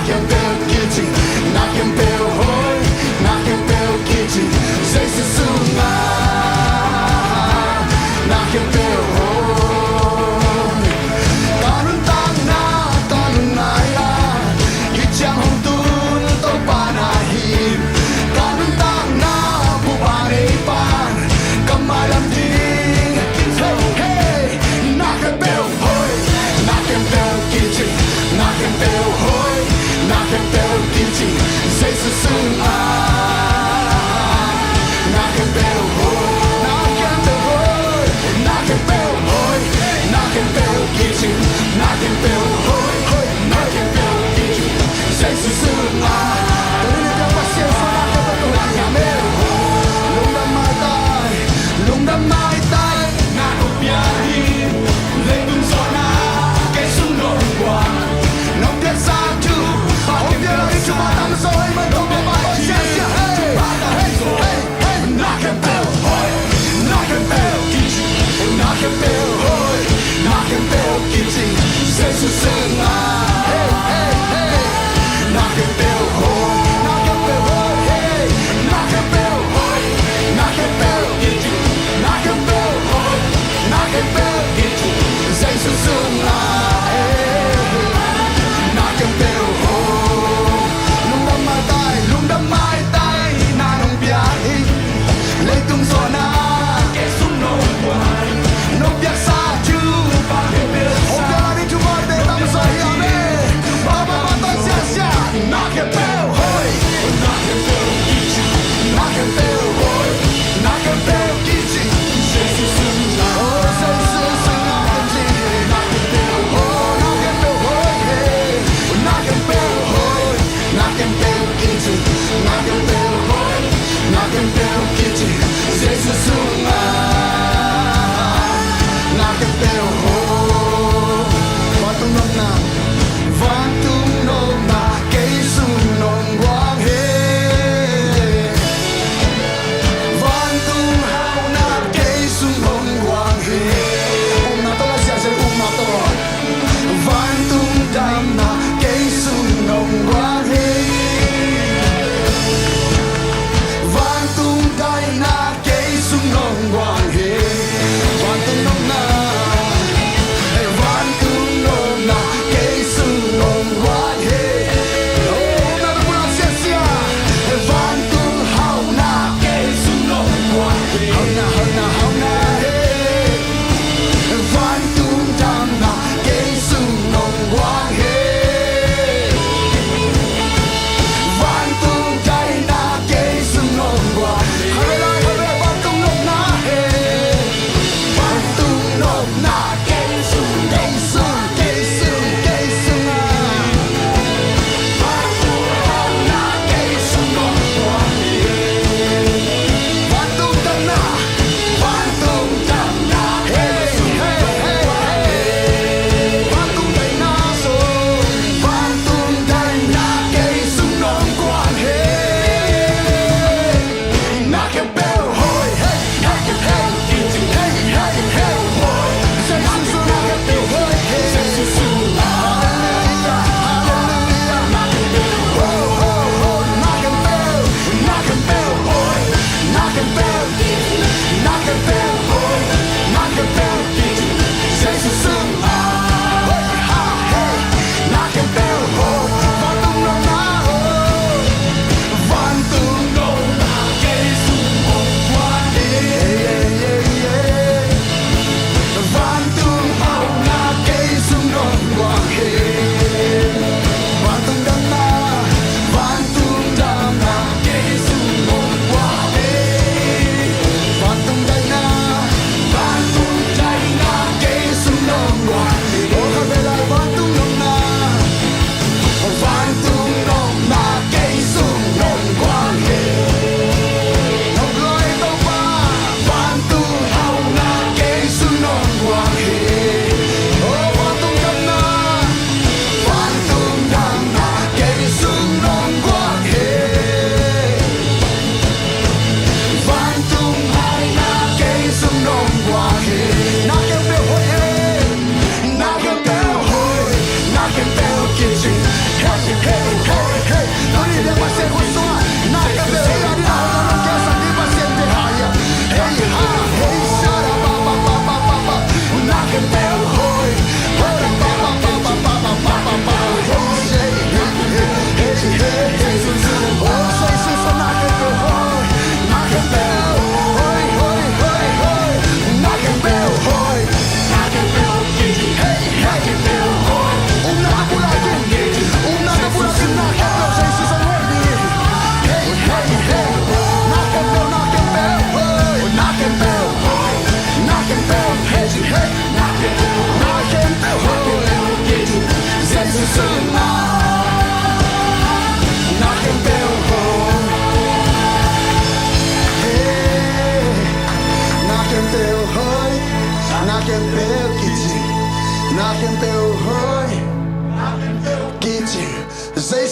Khempeuh kici, na khempeuh hoi, na khempeuh kici, Jesu sungah na khempeuh hoi. Ka nuntakna, ka nuntakna, i ciang hong tun Topa na hi. Ka nuntakna, pupa neipa, ka mailam ding. Hey, hey. Na khempeuh hoi, na khempeuh kici, na khempeuh hoi, na khempeuh kici,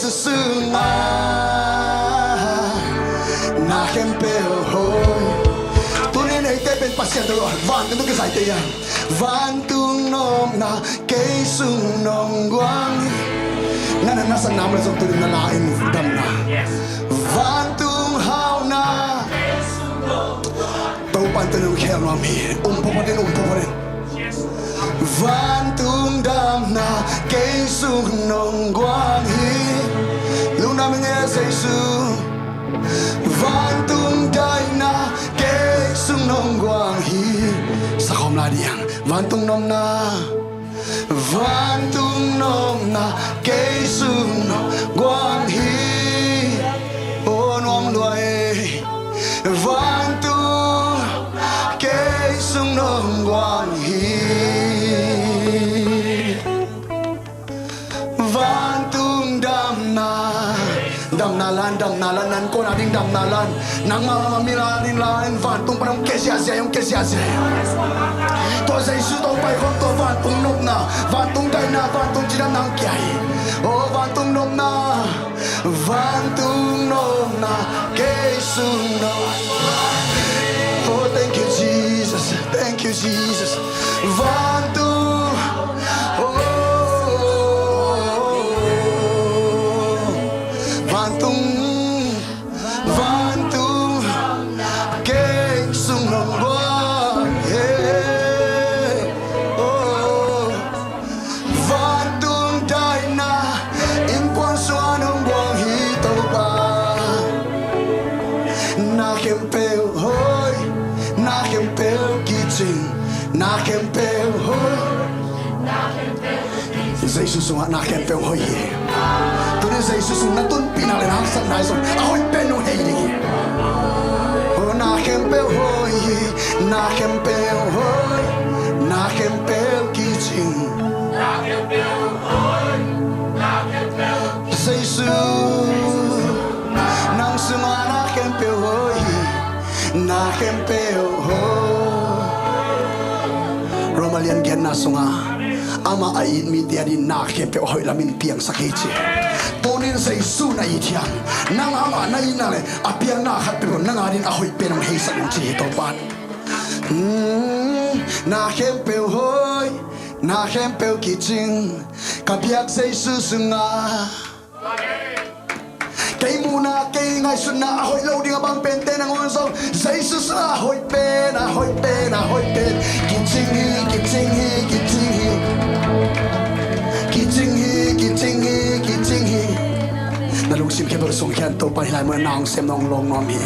sungah na khempeuh hoi. Tunin eite pen Pasian tawh vantung tawh kisai te ia. Vantung nopna kei sung nong guang hi. Na na na sa nam le zong tunin na la in damna. Vantung hauhna Topa'n tunin hong khel nuam hi. Um phot in, um phot in. Vantung damna kei sung nong guang hi. Lungdam ing e Jesu. Vantung daihna kei sung nong guang hi. Sa khawm lai ding. Vantung nopna, vantung nopna kei sung nong guang hi. O nuam lua e. Vantung kei sung nong guang hi. Vantung damna, damna lan, damna lan, nan kona ding damna lan. Nangmah mah mi la ding la in vantung pan hong kia ziahziah, hong kia ziahziah. Tua Jesu Topa i khawm tua vantung nopna, vantung daihna, vantung cidamna hong kia hi. O vantung nopna, vantung nopna kei sung nong. Oh, thank you, Jesus. Thank you, Jesus. Vantung, oh, vantung, vantung kei sung nong guang hi. Oh, vantung daihna innkuan sungah nong guang hi Topa. Na khempeuh hoi, na khempeuh kicing, na khempeuh hoi. Jesu sungah na khempeuh hoi hi. Tunin Jesu sung na tunpih nak leh na haksatna zong a hoih pen nong hei ding hi. Oh, na khempeuh hoi hi, na khempeuh hoi, na khempeuh kicing. Jesu, nang sungah na khempeuh hoi hi, na khempeuh hoi. Roma lian giatna sungah amah a it mite adingin na khempeuh a hoih lamin piangsak hi ci. Tunin Jesu na it hiam? Nang amah na it nak leh a piang na khat peuh nang adingin a hoih pen hong heisak ding ci hi Topa'n. Hmm, na khempeuh hoi, na khempeuh kicing, ka biak Jesu sungah. Kei muhna, kei ngaihsutna a hoih lo ding a bang pente nangawn zong Jesu sungah a hoih pen, a hoih pen, a hoih pen kicing hi, kicing hi, kicing hi. Kicing hi, kicing hi, kicing hi. Na lungsim khempeuh sung khian Topa hi lai mun ah na hong sem nong lawng nuam hi.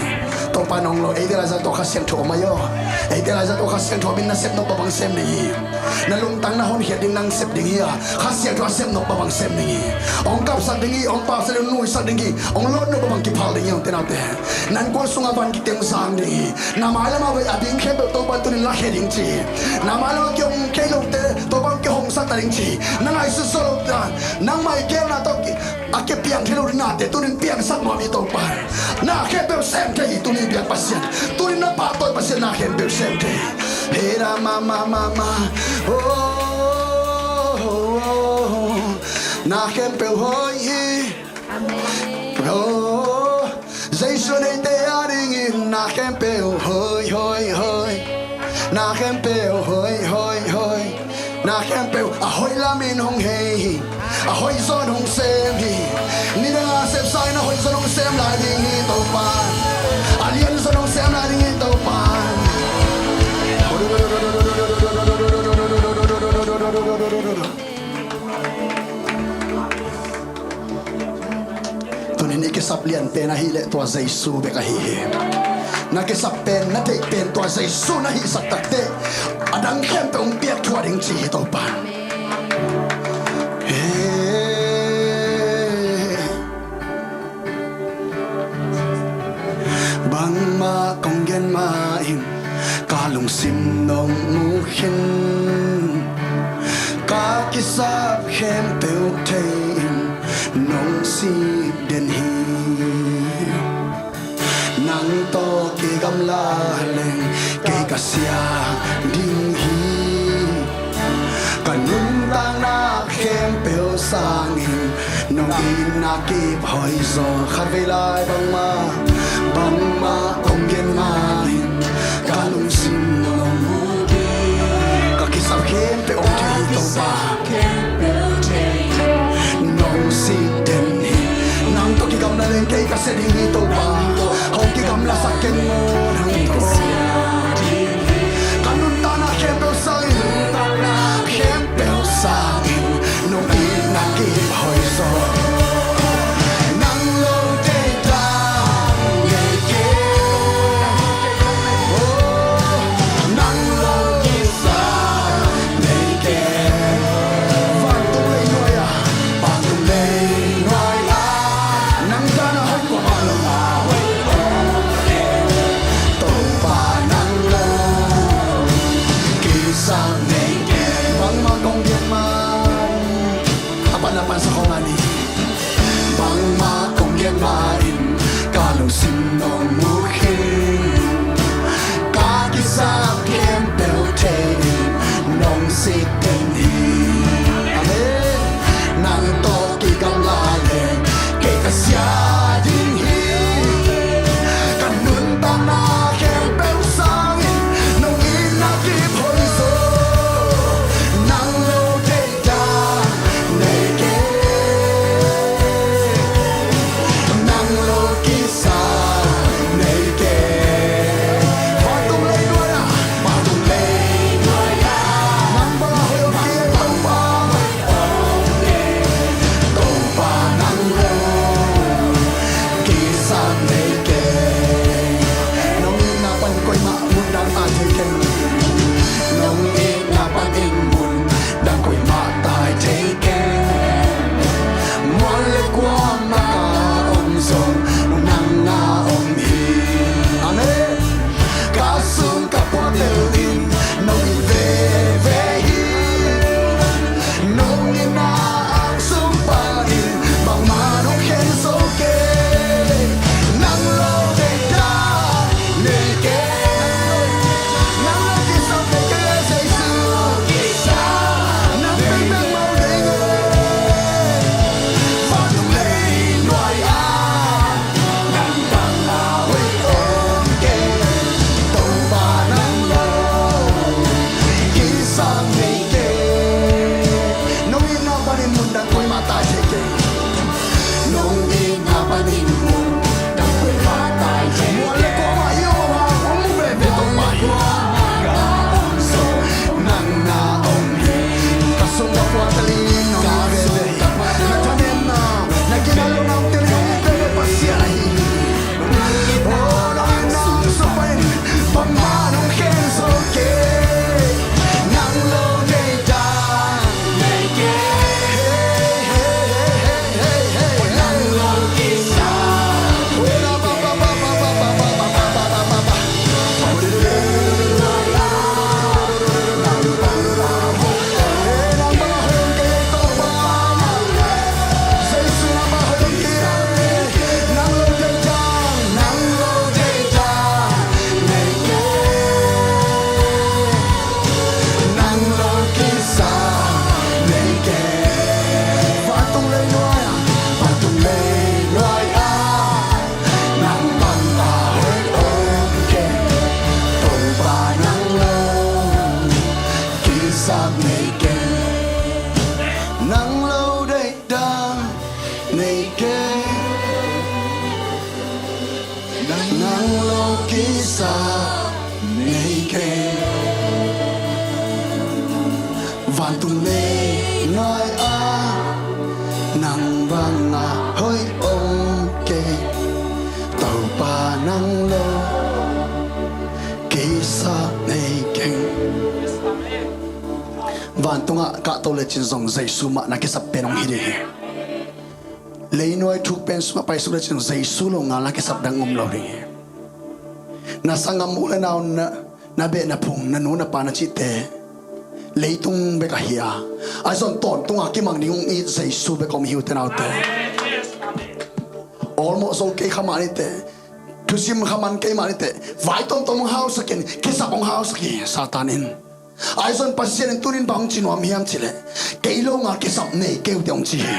Topa nong lawng, eite laizat tawh Kha Siangtho om ahi aw. Eite laizat tawh Kha Siangtho om in na sep nop bang sem ding hi. Na lungtang na honkhiat ding nang sep ding hi a, Kha Siangtho a sep nop bang sem ding hi. Hong kapsak ding hi, hong pausak ding, hong nuisak ding hi, hong lawt nop bang kiphal ding hi, hong tenaute. Nan kuan sungah van kite hong zang ding hi. Na mailam ah vai a ding khempeuh Topa tunin lakhia ding ci hi. Na mailam ah kihong kei lote Topa hong kihongsak ta ding ci hi. Na ngaihsut zo lo ta, nangmah i geelna tawh a kipiang thei lo ding nate tunin piangsak nuam hi Topa. Na khempeuh sem thei hi tuni biak Pasian. Tunin na pahtawi Pasian na khempeuh sem thei hi. He ra ma ma ma ma. Oh, oh, oh, oh. Na khempeuh hoi hi. Amen. Oh, Jesu neite adingin na khempeuh hoi, hoi, hoi. Na khempeuh hoi, hoi, hoi. Na khempeuh a hoih lamin hong hei hi. A hoih zawn hong sem hi. Nidang a sepsa in a hoih zawn hong sem lai ding hi Topa. A lian zawn hong sem lai ding hi Topa. Tunin i kisap lian pen ahih leh tua Jesu bek ahi hi. Na kisap pen, na deih pen tua Jesu na hihsak takteh a dang khempeuh hong piak thuah ding ci hi Topa. He. Bangmah kong gen mah in ka lungsim nong mu khin, ka kisap khempeuh thei in nong sih den hi. Nang tawh kigamla leng kei ka siang ding hi. Ka nuntakna khempeuh sangin Nong itna kip hoi zaw. Khatvei lai bangmah, bangmah kong gen mah in ka lungsim nong mu hi. Ka kisap khempeuh hong thei hi Topa. Nong sih den hi. Nang tawh kigamla leng kei ka sia ding hi Topa. Hong kigamlasak ken maw nang tawh. Ka nuntakna khempeuh sangin, khempeuh sangin nong itna kip hoi zaw. Nang lo deihdan nei kei. Oh, nang lo kisap nei kei. Vantung lei nuai ah, vantung lei nuai ah, nang dan a hong kua lo. Topa nang lo kisap nei kei. Bangmah kong gen mah in, a pan a pan sa khong a ni. Bangmah kong gen mah in ka lungsim nong mu khin. Ka kisap khempeuh thei in nong sih den hi. Amen. Nang tawh kigamla leng kei ka sia ding hi. Ka nuntakna khempeuh sangin nong itna kip hoi zaw. Nang lo deihdan nei kei. Nang lo kisap nei kei. Vantung lei nuai ah, vantung lei nuai ah, nang bang a hoih om kei Topa. Topa nang lo kisap nei kei. Nong itna pan koimah mun dang tai thei keng. Nong itna panin mun dang koimah tai thei keng. Mual le kuamah ka om zong nang na om hi. Amen. Ka sung ka puatel in nong it veve hi. Nong itna angsung panin bangmah nong khen zo kei. Nang lo deihdan nei kei. Nang lo kisap nei kei, Jesu. Nang peuhmah nei kei. Vantung lei nuai ah, nang bang a hoih om kei. Topa nang lo kisap nei kei. Nong itna panin mun dang koimah tai thei kei. Nong itna panin mun dang koimah tai thei kei. Mual le kuamah i om a, hong mu veve Topa hi. Nang na om hi. Ka sung ka puatel in nong om veve hi. Na thanemna, na ginat lohna om tel in hong mu veve Pasian ahi hi. Oh, nong itna angsung panin bangmah nong khen zo kei. Nang lo deihdan nei kei. Hey, hey, hey, hey, hey, hey. Nang lo kisap. Nang lo kisap nei kei. Vantung lei nuai ah, vantung lei nuai ah, nang bang a hoih om kei. Topa nang lo kisap nei kei. Nang lo deihdan nei kei. Nang lo kisap nei kei. Vantung lei nuai ah, nang bang a hoih om kei. Topa nang lo kisap nei kei. Vantungah kahto lecin zong Jesu mah na kisap pen hong hi ding hi. Leinuai thuk pen sungah paisuk lecin Jesu lo ngal na kisap dang om lo ding hi. Na sanggam u le nau, na, na beh na phung, na nu na pa na cihte leitung bek ahi a, ahi zong tawntunga kimang ding hong it Jesu bek om hi u te nau te. Awlmawh zo kei kha mah ni teh, thusim kha man kei mah ni teh, vai tomtom hong hausak in, kisap hong hausak hi Satan in. Ahi zong Pasian in tunin bang hong ci nuam hiam cih leh, kei lo ngal kisap nei kei uh teh hong ci hi.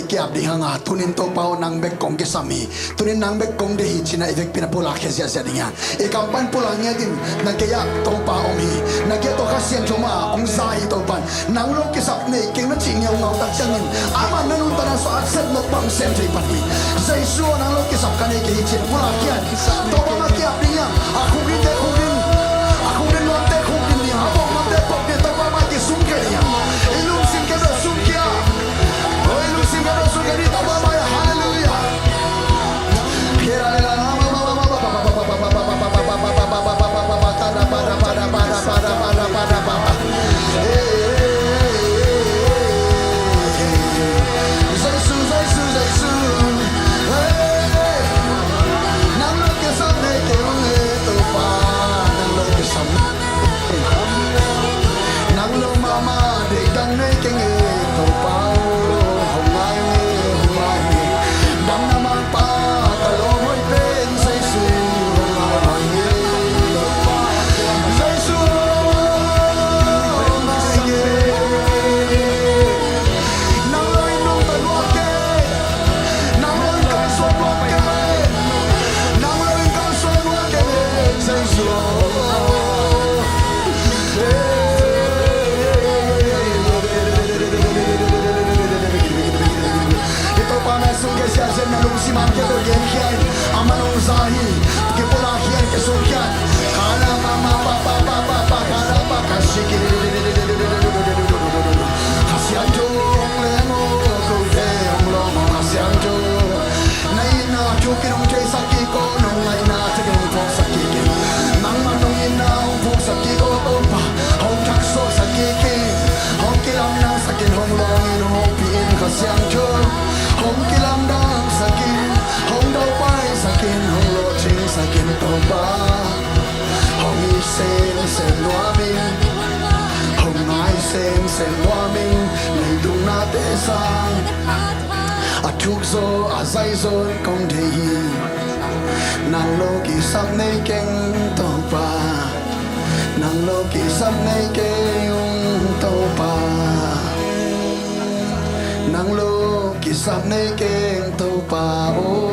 nei kiap ding hang a, tunin Topa aw, nang bek kong kisam hi. Tunin nang bek kong deih hi ci-in ah i vekpi-in ah pulakkhia ziahziah ding hi hang. I kam pan pulak ngiat in, na gei-ah Topa om hi. Na gei-ah tua Kha Siangtho mah hong za hi Topa'n. Nang lo kisap nei keng na cih ngeungau tak ciangin, amah na nuntakna sungah a sep nop bang sem thei pan hi. Jesu aw, nang lo kisap ka nei kei hi ci-in pulakkhia in. Topa mah kiap ding hi hang. A khukdinte khukdin, a khukdin luante khukdin ding, a pokdinte pok ding, Topa mah kisungkhia ding hi hang. I lungsim khempeuh sungkhia. Oi, lungsim khempeuh sungkhia ding, Topa mah hi. Halleluiah. Nang lo mahmah deih dang nei keng e, Topa aw, hong ngai e, hong ngai e. Damna mangpa ka lawm hoih pen Jesu, hong ngai e. Jesu, hong ngai e. Nang lo in nungta lua kei. Nang lo in kalsuan lua kei. Nang lo in kalsuan lua kei, Jesu. I Topa mah sungkhia ziahziah in, na lungsim a kei tawh genkhia in. Amah hong za hi. Kipulakkhia in, kisungkhia in. Kana mama pa pa pa pa pa kana pa ka siki. Kha Siangtho hong leng aw, kote hong lawm aw Kha Siangtho. Na itna thuk in hong theisak kik aw, nong ngaihna thak in hong phawksak kik in. Nangmah nong itna hong phawksak kik aw Topa. Hong thaksuahsak kik in. Hong kilamdangsak in, hong lawng in, hong hopih in Kha Siangtho. Hong kilamdangsak in, hong daupaisak in, hong lawhcingsak in Topa. Hong it semsem nuam ing, hong ngai semsem nuam ing, leitungna te sang. A thuk zaw a zai zaw in kong deih hi. Nang lo kisap nei keng Topa. Nang lo kisap nei keng Topa. Nang lo kisap nei keng Topa aw.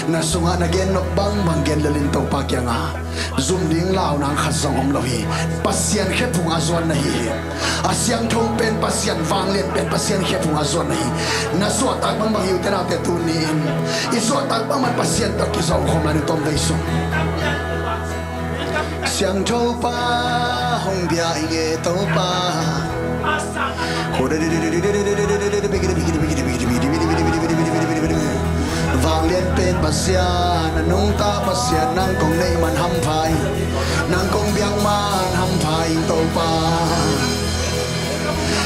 Na sungah na gen nop bangbang gen lel in Topa kiangah zum ding launa khat zong om lo hi. Pasian khephung a zuan na hi hi. A siangtho pen Pasian, vanglian pen Pasian khephung a zuan na hi. Na suahtak bangbang hi ute naute tuni-in. I suahtak bangmah Pasian tawh kizom khawm lai ni tawm vei sung. Siangtho Pa hong bia ing e Topa. Vanglian pen Pasian, a nungta Pasian, nang kong neih man hampha ing, nang kong biak man hampha ing Topa.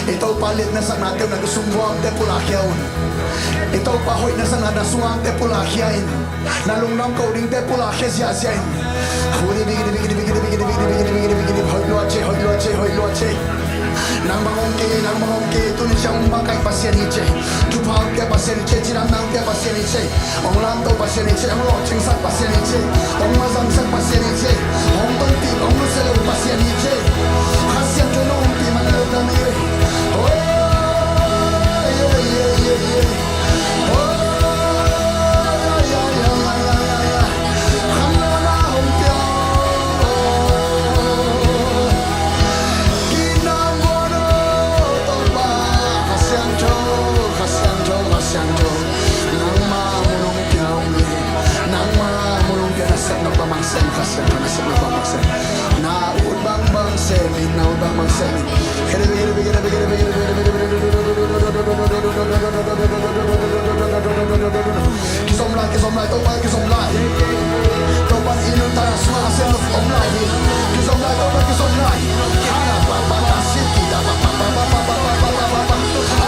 I Topa liatna sakna te uh na sungvuamte pulakkhia un. I Topa hoihna sakna na sungangte pulakkhia in. Na lungnuam koh dingte pulakkhia ziahziah in. Hoih lua ci, hoih lua ci, hoih lua ci. Nang bang om kei, nang bang om kei, tuni ciang hong makaih Pasian hi ci. Thupha hong pia Pasian hi ci, cidamna hong pia Pasian hi ci. Hong lamto Pasian hi ci, hong lawhcingsak Pasian hi ci. Hong mazangsak Pasian hi ci. Hong tonpih, hong nusia lo Pasian hi ci. Kha Siangtho nong ompih man na lungnuam hi. Hoih. Na ut bangbang sem in, na ut bangbang sem in. Kizom lai, kizom lai, Topa kizom lai. Topa in i nuntakna sungah a sem nop om lai hi. Kizom lai, Topa kizom lai. Ala pa pa pa siti da pa pa pa pa pa pa pa pa pa pa pa. A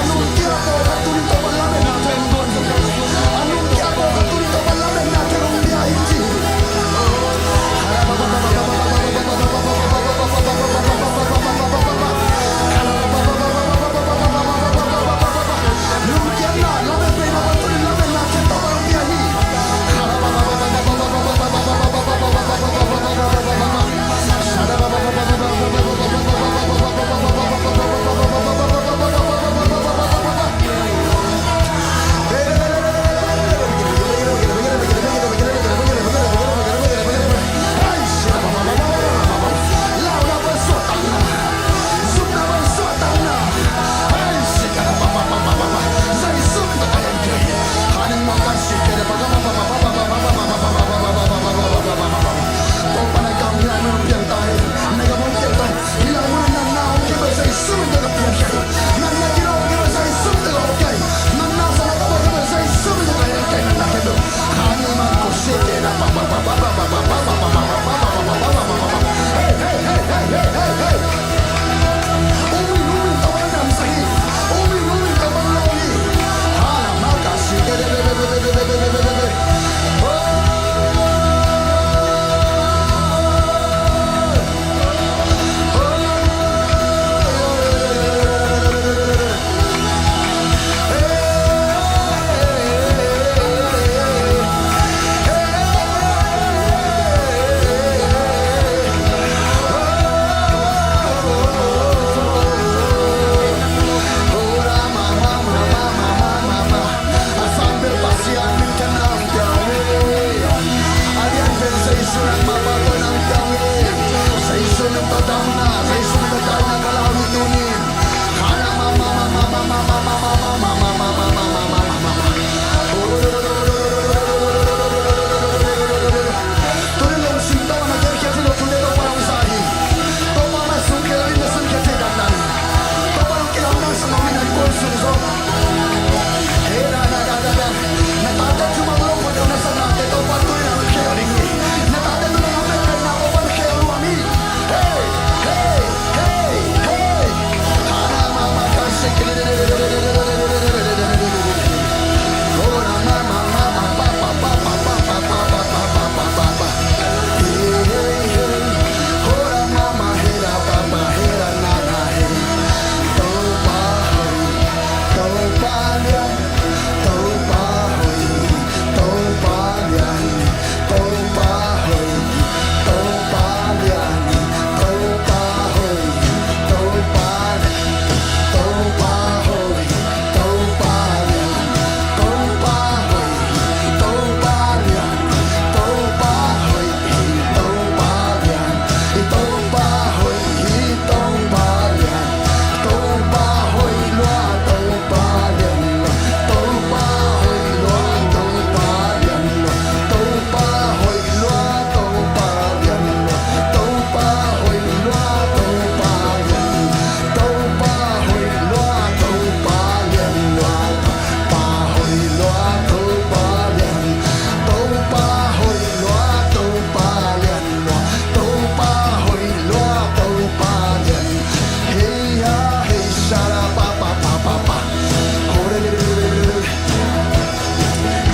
Kul sung zong. Hey, na, na, na, na, na. Na tate tungah lo put na sa nate Topa tuni in a khel ding hi. Na tate tungah lo put na Topa in khel nuam hi. Hey, hey, hey, hey. Hana mama kasi.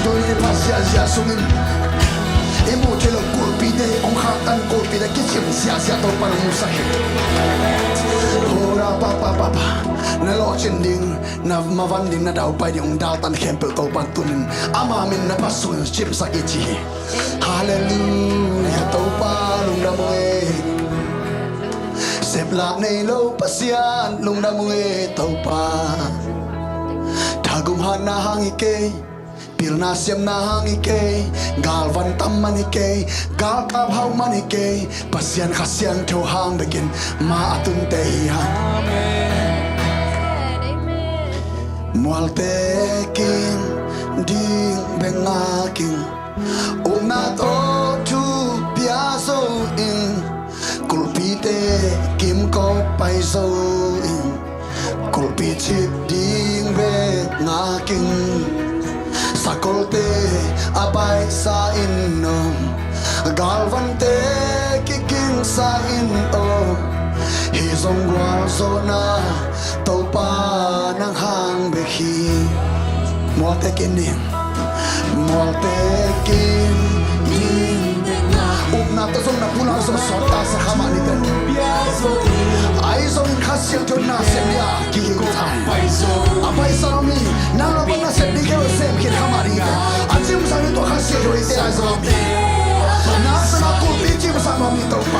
Tuni Pasian zia sungin i muh theih loh kulhpite hong khaktan, kulhpite kicim ziahziah Topa in hong musak hi. Hora pa pa pa pa. Na lawhcin ding, na mavan ding, na daupai ding hong daltan khempeuh Topa in tuni in ama min na phat sungin cimsak hi ci hi. Halleluiah, Topa lungdam ung e. Seplah nei lo Pasian lungdam ung e Topa. Thagum hatna hang hi kei, pilna siamna hang hi kei, galvan tam man hi kei, galkap hau man hi kei, Pasian Kha Siangtho hang bekin ma a tunte hi hang. Mualte kin ding bek ngak ing, upna tawh thu pia zo ing, kulhpite kimkawp pai zo ing, kulhpi cip ding bek ngak ing. Sakolte a baihsa in om, galvante kikingsa in om, hih zong gualzawhna Topa nang hang bek hi. Mualte kin ding, mualte kin ding. Upna tawh zong na pulak zo sawt ta sa kha mah ni teh. Ahi zongin Kha Siangtho in nasep ding a kihing ta hi. A baihsa om hi, nang lo pan nasep ding khel sem khin kha mah ding hi. A cimsak ding tua Kha Siangtho hi te ahi zong om hi. Nasep a kulhpi cimsak mah om hi Topa.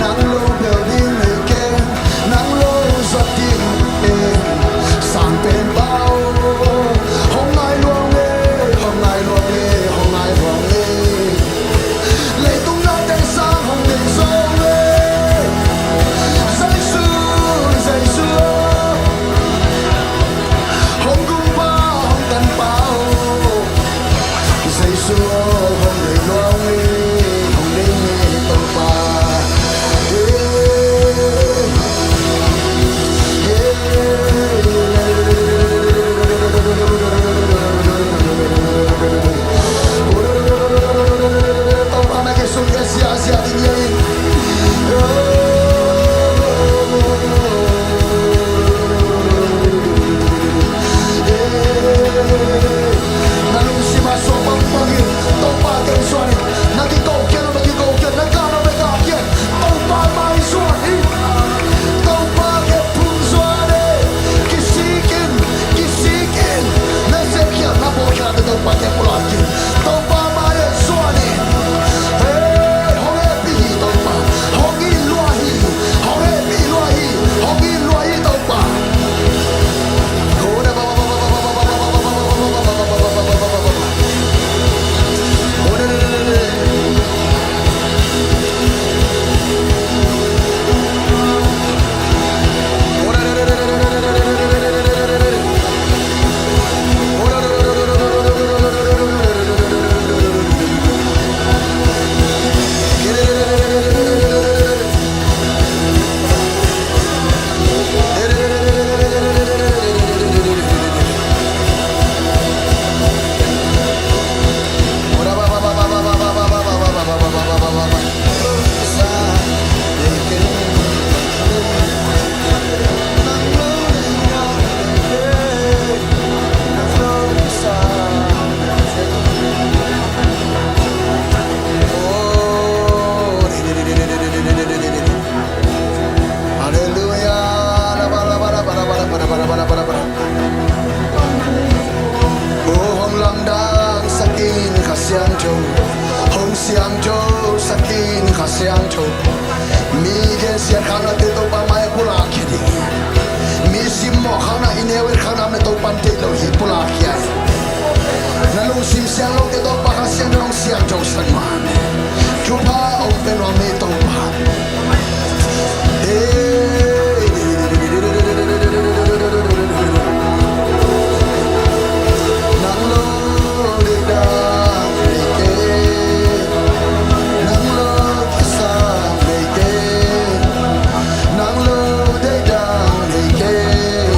Nang lo bel ding nei ken, nang lo zat ding ei, Sang Penpa aw. Hong ngai luang ei, hong ngai luang ei, hong ngai luang ei. Leitung nate sang hong ding zong ei, Jesu, Jesu aw. Hong gumpa, hong tanpa aw, Jesu aw, hong nei luang ei, hong nei ei Topa. Hey, hey. Topa na kisun kei ziahziah ding hi. Na lungsim a suak bangbang in Topa kiang zuan in. Na kiko kian, na kiko kian, na gah, na gah kian. Topa mai zuan in. Topa kiang phum zuan in. Kisik in, kisik in. Na sepkhialhna, bawlkhialhnate Topa kiang pulak in. Topa mai-ah zuan in. Hei, hong hehpih hi Topa. Hong it lua hi. Hong hehpih lua hi. Hong it lua hi Topa. Halleluiah. O hong lamdang sak in Kha Siangtho, hong siangtho sak in Kha Siangtho. Mi gensiat khaknate Topa mai-ah pulak khia ding hi. Mi simmawh khakna, i neu et khakna om leh Topa in deih lo hi, pulak khia hi. Na lungsim siang lote Topa Kha Siangtho in hong siangtho sak mah. Thupha hong pia nuam hi Topa. Nang lo deih dang nei kei, nang lo kisam nei kei, nang lo deih dang nei kei,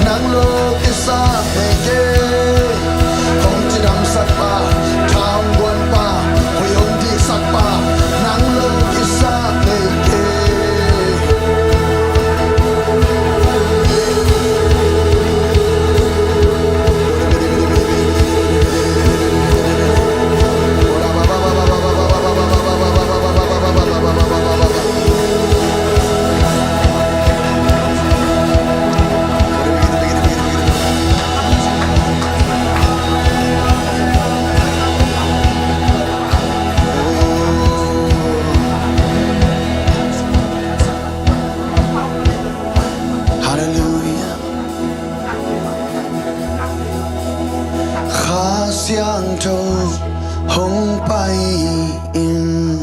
nang lo kisam nei kei. Hong cidamsak pa, tha hong guan pa, in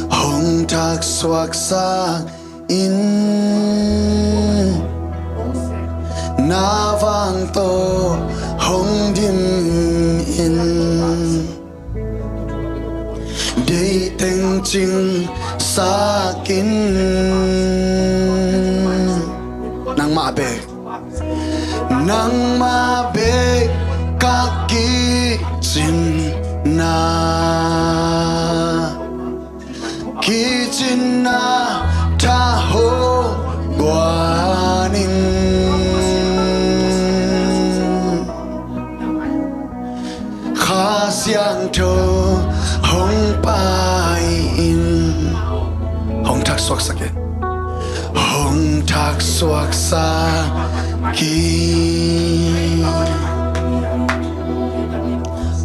hong thaksuaksak in, na vang tawh hong dim in, deih teng cingsak in. Nangmah bek, nangmah bek ka kicinna, kicinna tha hong guan in. Kha Siangtho hong pai in, hong thaksuaksak in, hong thaksuaksak in.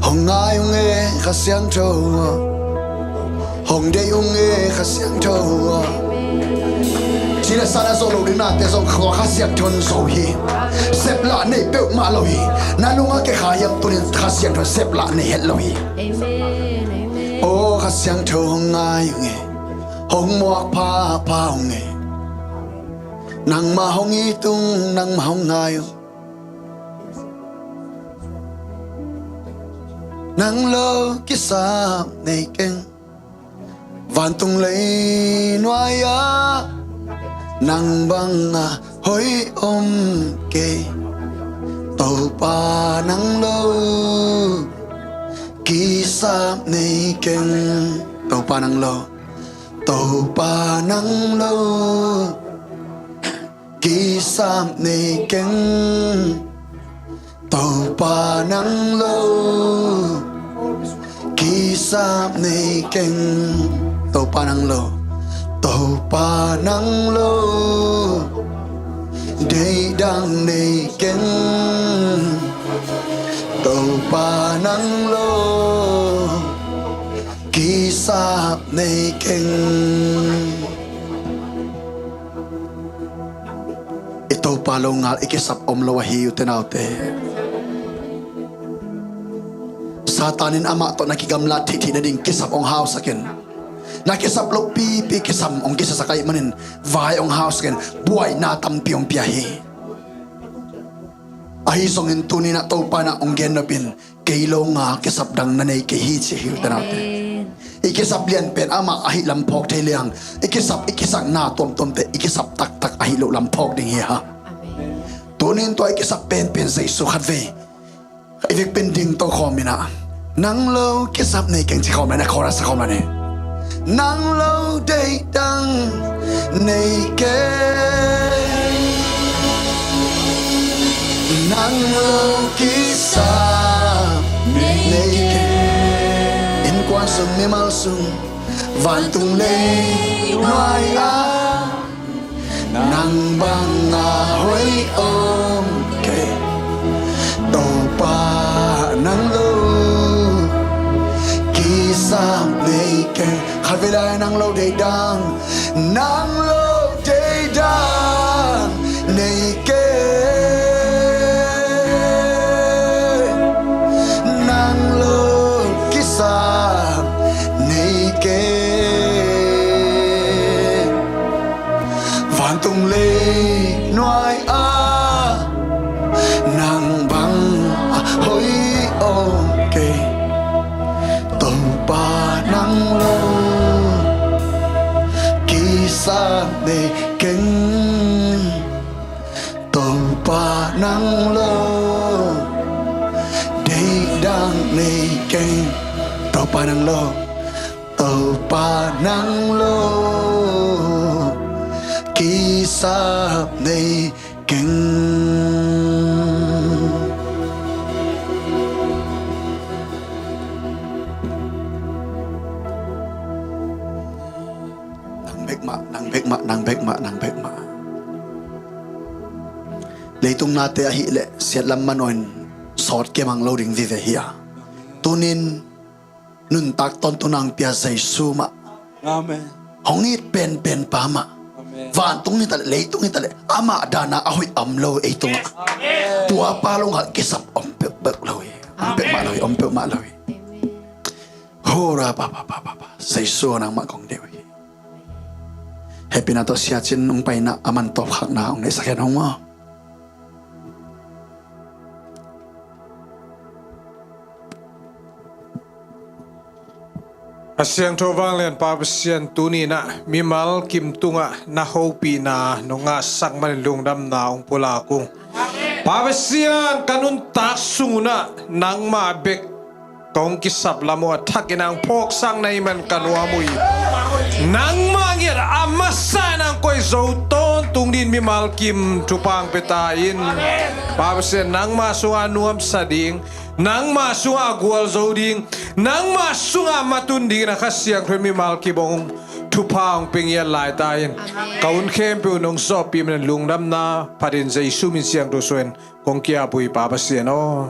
Hong ngai ung e Kha Siangtho aw. Hong deih ung e Kha Siangtho aw. Ci le sa na zo lo ding nate zong Kha, Kha Siangtho in zo hi. Seplah nei peuhmah lo hi. Na nungah kei kha hiam tunin Kha Siangtho seplah nei het lo hi. Amen, amen. Aw Kha Siangtho hong ngai ung e. Hong muak phapha ung e. Nangmah hong it ung, nangmah hong ngai ung. Nang lo kisap nei keng. Vantung lei nuai-ah nang banga hoih om kei. Topa nang lo kisap nei keng. Topa nang lo, Topa nang lo kisap nei keng. Topa nang lo kisap nei keng. Topa nang lo, Topa nang lo deih dang nei keng. Topa nang lo kisap nei keng. I Topa lo ngal i kisap om lo ahi uh, ute naute. Satan in amah tawh na kigamlat theihtheih nading kisap hong hausak in, na kisap loh pipi kisam hong kisiasak ahih manin vai hong hausak in, buaina tampi hong pia hi. Ahi zongin tuni-in ah Topa in ah hong gennop in, kei lo ngal kisap dang na nei kei hi, ci hi, ute naute. Amen. I kisap lianpen amah ahih lam phawk thei liang, i kisap, i kisakna tuamtuamte i kisap taktak ahih loh lam phawk ding hi hang. Amen. Tuni-in tua i kisap penpen Jesu khatvei i vekpi-in dingto khawm in ah, nang lo kisap nei keng ci khawm lai, na chorus khawm lai ni. Nang lo deih dang nei keng. Nang lo kisap nei keng. Innkuan sung, mimal sung, vantung lei nuai-ah nang banga hoih om kei. Topa nang lo kisap nei keng. Khatvei lai, nang lo deih dang, nang lo deih dang nei keng. Nang lo kisap nei keng. Vantung lei nuai-ah nang banga hoih om kei. Topa nang lo kisap nei keng. Topa nang lo deih dang nei keng. Topa nang lo, Topa nang lo kisap nei keng. Nang bek mah, nang bek mah, nang bek mah, nang bek mah. Leitung nate ahih leh siatlam manaw in sawt kemang lo ding vive hi a. Tunin nuntak tawntung nang pia Jesu mah. Amen. Hong it penpen pa mah. Amen. Vantung hi ta leh, leitung hi ta leh, amah dana a hoih om lo ei tungah. Amen. Tua pa lo ngal kisap om peuhpeuh lo hi. Om peuhmah lo hi, om peuhmah lo hi. Amen. Bora pa pa pa pa pa. Jesu nangmah kong deih uh hi. Hehpihna tawh siacin hong paina a man tawpkhakna hong neihsak hen hong maw. A siangtho vanglian Pa Pasian, tuni-in ah mimal kim tungah na hopihna nong ngahsak manin lungdamna hong pulak ung. Pa Pasian, ka nuntak sung un ah nangmah bek kong kisap lam uh a thakin ang phawksak na hih man ka nuam uh hi. Nangmah ngiat a masa in ang koih zo tawntung dingin mimal kim thupha hong pia ta in. Pa Pasian, nangmah sungah a nuamsa ding, nangmah sungah a gualzo ding, nangmah sungah a matun dingin a Kha Siangtho in mimal kim hong thupha hong pia ngiat lai ta in. Ka hun khempeuh nong zawhpih manin lungdamna phatin Jesu min siangtho suangin kong ki-ap uh hi Pa Pasian aw.